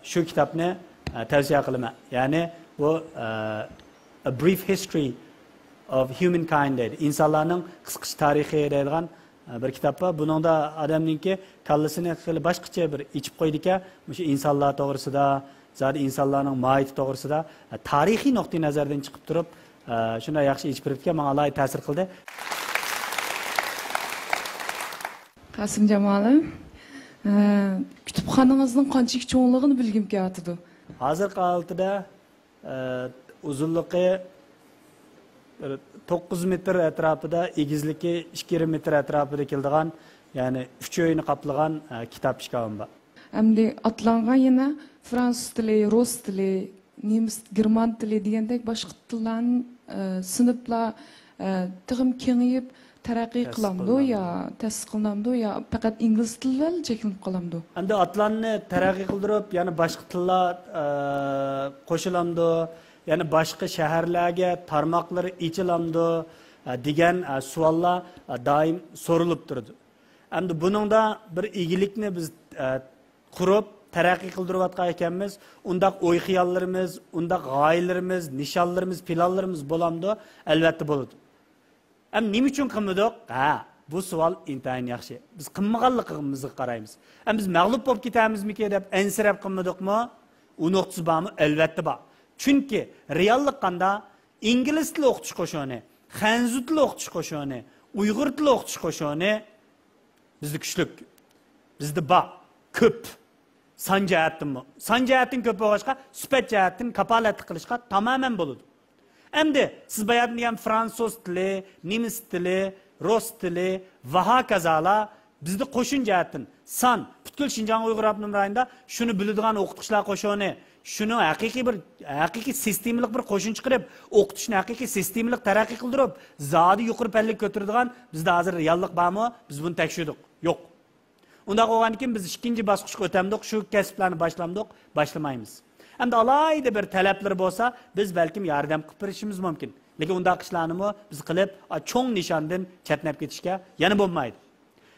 شۇ كىتابنى، ئە، تەۋسىيە قىلىمەن. يەنى بۇ، ئە، A Brief History of Humankind دەيدۇ. ئىنسانلارنىڭ قىسقىچە تارىخى دەيدىغان، ئە، بىر كىتاب بار. بۇنىڭدا ئادەمنىڭكى كاللىسىنى خېلى باشقىچە بىر ئېچىپ قويىدىكەن. مۇشۇ ئىنسانلار توغرىسىدا، زادى ئىنسانلارنىڭ ماھىيىتى توغرىسىدا، ئە، تارىخىي نۇقتىئى نەزەردىن چىقىپ تۇرۇپ، ئە، شۇنداق ياخشى ئېچىپ بېرىپتىكەن، ماڭا ئالاھىدە تەسىر قىلدى. قاسىمجان مۇئەللىم، ئە، كۇتۇپخانىڭىزنىڭ قانچىلىك چوڭلۇقىنى بىلگۈم كېلىۋاتىدۇ. ھازىرقى ھالىتىدە، ئە، ئۇزۇنلۇقى بىر توققۇز مېتىر ئەتراپىدا، ئېگىزلىكى ئىككى يېرىم مېتىر ئەتراپىدا كېلىدىغان، يەنى ئۈچ ئۆينى قاپلىغان، ئە، كىتاب ئىشكاپىم بار. ئەمدى ئاتلانغان يەنە فرانسۇز تىلى، رۇس تىلى، نېمىس، گېرمان تىلى دېگەندەك باشقا تىللارنى، ئە، سىنىپلار، ئە، تېخىمۇ كېڭىيىپ تەرەققىي قىلامدۇ يا تەسىس قىلىنامدۇ يا پەقەت ئىنگلىز تىلى بىلەن چەكلىنىپ قالامدۇ؟ ئەمدى ئاتلاننى تەرەققىي قىلدۇرۇپ، يەنە باشقا تىللار، ئە، قوشۇلامدۇ، يەنە باشقا شەھەرلەرگە تارماقلىرى ئېچىلامدۇ، ئە، دېگەن، ئە، سوئاللار، ئە، دائىم سورىلىپ تۇرىدۇ. ئەمدى بۇنىڭدا بىر ئىگىلىكنى بىز، ئە، قۇرۇپ، تەرەققىي قىلدۇرۇۋاتقان ئىكەنمىز، ئۇنداق ئوي خىياللىرىمىز، ئۇنداق غايىلىرىمىز، نىشانلىرىمىز، پىلانلىرىمىز بولامدۇ؟ ئەلۋەتتە بولىدۇ. ئەم نېمە ئۈچۈن قىلمىدۇق؟ ھە، بۇ سوئال ئىنتايىن ياخشى. بىز قىلمىغانلىقىمىزغا قارايمىز. ئەم بىز مەغلۇپ بولۇپ كېتەرمىزمىكى دەپ ئەنسىرەپ قىلمىدۇقمۇ؟ ئۇ نۇقتىسى بارمۇ؟ ئەلۋەتتە بار. چۈنكى رېئاللىق قاندا؟ ئىنگلىز تىلى ئوقۇتۇش قوشۇنى، خەنزۇ تىلى ئوقۇتۇش قوشۇنى، ئۇيغۇر تىلى ئوقۇتۇش قوشۇنى بىزدە كۈچلۈك. بىزدە بار، كۆپ. سان جەھەتتىنمۇ، سان جەھەتتىن كۆپ بولغاچقا، سۈپەت جەھەتتىن كاپالەتلىك قىلىشقا تامامەن بولىدۇ. ئەمدى سىز باياتىن دېگەن فرانسۇز تىلى، نېمىس تىلى، رۇس تىلى ۋە ھاكازالار بىزدە قوشۇن جەھەتتىن سان، پۈتكۈل شىنجاڭ ئۇيغۇر ئاپتونوم رايونىدا شۇنى بىلىدىغان ئوقۇتقۇچىلار قوشۇنى، شۇنىڭ ھەقىقىي بىر، ھەقىقىي سىستېمىلىق بىر قوشۇن چىقىرىپ، ئوقۇتۇشنى ھەقىقىي سىستېمىلىق تەرەققىي قىلدۇرۇپ، زادى يۇقىرى پەللىگە كۆتۈرىدىغان بىزدە ھازىر رېئاللىق بارمۇ؟ بىز بۇنى تەكشۈردۇق. يوق. ئۇنداق بولغاندىكىن بىز ئىككىنچى باسقۇچقا ئۆتەمدۇق، شۇ كەسىپلەرنى باشلامدۇق، باشلىمايمىز. ئەمدى ئالاھىدە بىر تەلەپلىرى بولسا، بىز بەلكىم ياردەم قىلىپ بېرىشىمىز مۇمكىن. لېكىن ئۇنداق ئىشلارنىمۇ بىز قىلىپ، ئا، چوڭ نىشاندىن چەتنەپ كېتىشكە يەنە بولمايدۇ.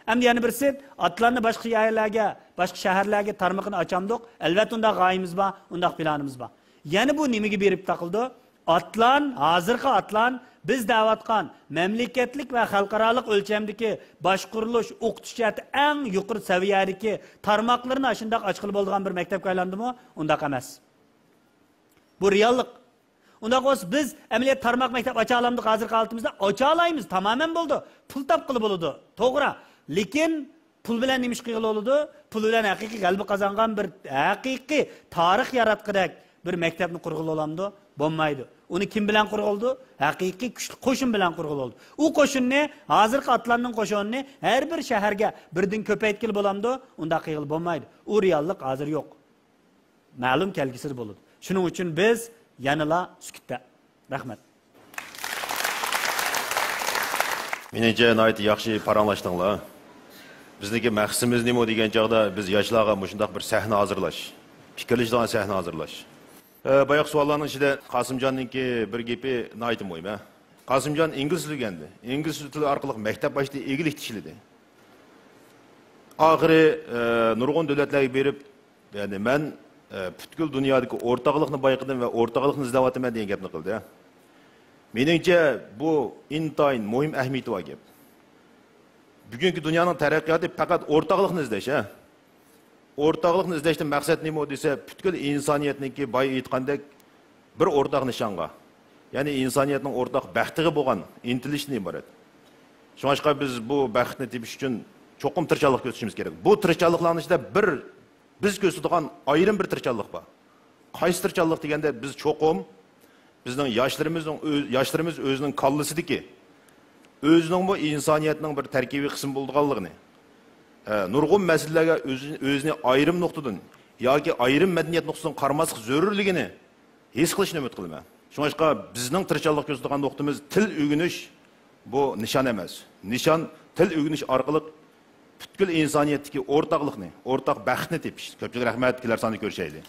ئەمدى يەنە بىرسى، ئاتلاننى باشقا يەرلەرگە، باشقا شەھەرلەرگە تارمىقىنى ئاچامدۇق. ئەلۋەتتە، ئۇنداق غايىمىز بار، ئۇنداق پىلانىمىز بار. يەنە بۇ نېمىگە بېرىپ تاقىلىدۇ؟ ئاتلان، ھازىرقى ئاتلان بىز دەۋاتقان مەملىكەتلىك ۋە خەلقئارالىق ئۆلچەمدىكى باشقۇرۇلۇش، ئوقۇتۇش جەھەتتە ئەڭ يۇقىرى سەۋىيەدىكى تارماقلىرىنى ئاشۇنداق ئاچقىلى بولىدىغان بىر مەكتەپكە ئايلاندىمۇ؟ ئۇنداق ئەمەس. بۇ رېئاللىق. ئۇنداق بولسا، بىز ئەمەلىيەت تارماق مەكتەپ ئاچالامدۇق ھازىرقى ھالىتىمىزدە؟ ئاچالايمىز، تامامەن بولىدۇ. پۇل تاپقىلى بولىدۇ. توغرا. لېكىن پۇل بىلەن نېمە ئىش قىلغىلى بولىدۇ؟ پۇل بىلەن ھەقىقىي غەلىبە قازانغان بىر ھەقىقىي تارىخ ياراتقۇدەك بىر مەكتەپنى قۇرغىلى بولامدۇ؟ بولمايدۇ. ئۇنى كىم بىلەن قۇرغىلى بولىدۇ؟ ھەقىقىي كۈچلۈك قوشۇن بىلەن قۇرغىلى بولىدۇ. ئۇ قوشۇننى، ھازىرقى ئاتلاننىڭ قوشۇنىنى ھەر بىر شەھەرگە بىردىن كۆپەيتكىلى بولامدۇ؟ ئۇنداق قىلغىلى بولمايدۇ. ئۇ رېئاللىق ھازىر يوق. مەلۇم كەلگۈسىدە بولىدۇ. شۇنىڭ ئۈچۈن بىز يەنىلا سۈكۈتتە. رەھمەت. مېنىڭچە، ناھايىتى ياخشى پاراڭلاشتىڭلار. بىزنىڭكى مەقسىتىمىز نېمە دېگەن چاغدا، بىز ياشلارغا مۇشۇنداق بىر سەھنە ھازىرلاش، پىكىرلىشىدىغان سەھنە ھازىرلاش. ئە، باياقى سوئاللارنىڭ ئىچىدە قاسىمجاننىڭكى بىر گېپى ناھايىتى مۇھىم، ھە. قاسىمجان ئىنگلىز تىلى ئۆگەندى. ئىنگلىز تىلى ئارقىلىق مەكتەپ باشلىدى، ئىگىلىك تىكلىدى. ئاخىرى، ئە، نۇرغۇن دۆلەتلەرگە بېرىپ، يەنى مەن، ئە، پۈتكۈل دۇنيادىكى ئورتاقلىقنى بايقىدىم ۋە ئورتاقلىقنى ئىزدەۋاتىمەن دېگەن گەپنى قىلدى. مېنىڭچە، بۇ ئىنتايىن مۇھىم ئەھمىيىتى بار گەپ. بۈگۈنكى دۇنيانىڭ تەرەققىياتى پەقەت ئورتاقلىقنى ئىزدەش، ھە؟ ئورتاقلىقنى ئىزدەشتىن مەقسەت نېمە دېسە، پۈتكۈل ئىنسانىيەتنىڭكى بايا ئېيتقاندەك بىر ئورتاق نىشانغا، يەنى ئىنسانىيەتنىڭ ئورتاق بەختىگە بولغان ئىنتىلىشتىن ئىبارەت. شۇڭلاشقا بىز بۇ بەختنى تېپىش ئۈچۈن چوقۇم تىرىشچانلىق كۆرسىتىشىمىز كېرەك. بۇ تىرىشچانلىقلارنىڭ ئىچىدە بىر بىز كۆرسىتىدىغان ئايرىم بىر تىرىشچانلىق بار. قايسى تىرىشچانلىق دېگەندە، بىز چوقۇم بىزنىڭ ياشلىرىمىزنىڭ ئۆ-، ياشلىرىمىز ئۆزىنىڭ كاللىسىدىكى، ئۆزىنىڭمۇ ئىنسانىيەتنىڭ بىر تەركىبىي قىسمى بولىدىغانلىقىنى، ئە، نۇرغۇن مەسىلىلەرگە ئۆزىنى، ئۆزىنى ئايرىم نۇقتىدىن ياكى ئايرىم مەدەنىيەت نۇقتىسىدىن قارىماسلىق زۆرۈرلۈكىنى ھېس قىلىشنى ئۈمىد قىلىمەن. شۇڭلاشقا بىزنىڭ تىرىشچانلىق كۆرسىتىدىغان نۇقتىمىز تىل ئۆگىنىش، بۇ نىشان ئەمەس. نىشان تىل ئۆگىنىش ئارقىلىق پۈتكۈل ئىنسانىيەتتىكى ئورتاقلىقنى، ئورتاق بەختنى تېپىش. كۆپچىلىك رەھمەت، كېلەر ساندا كۆرۈشەيلى.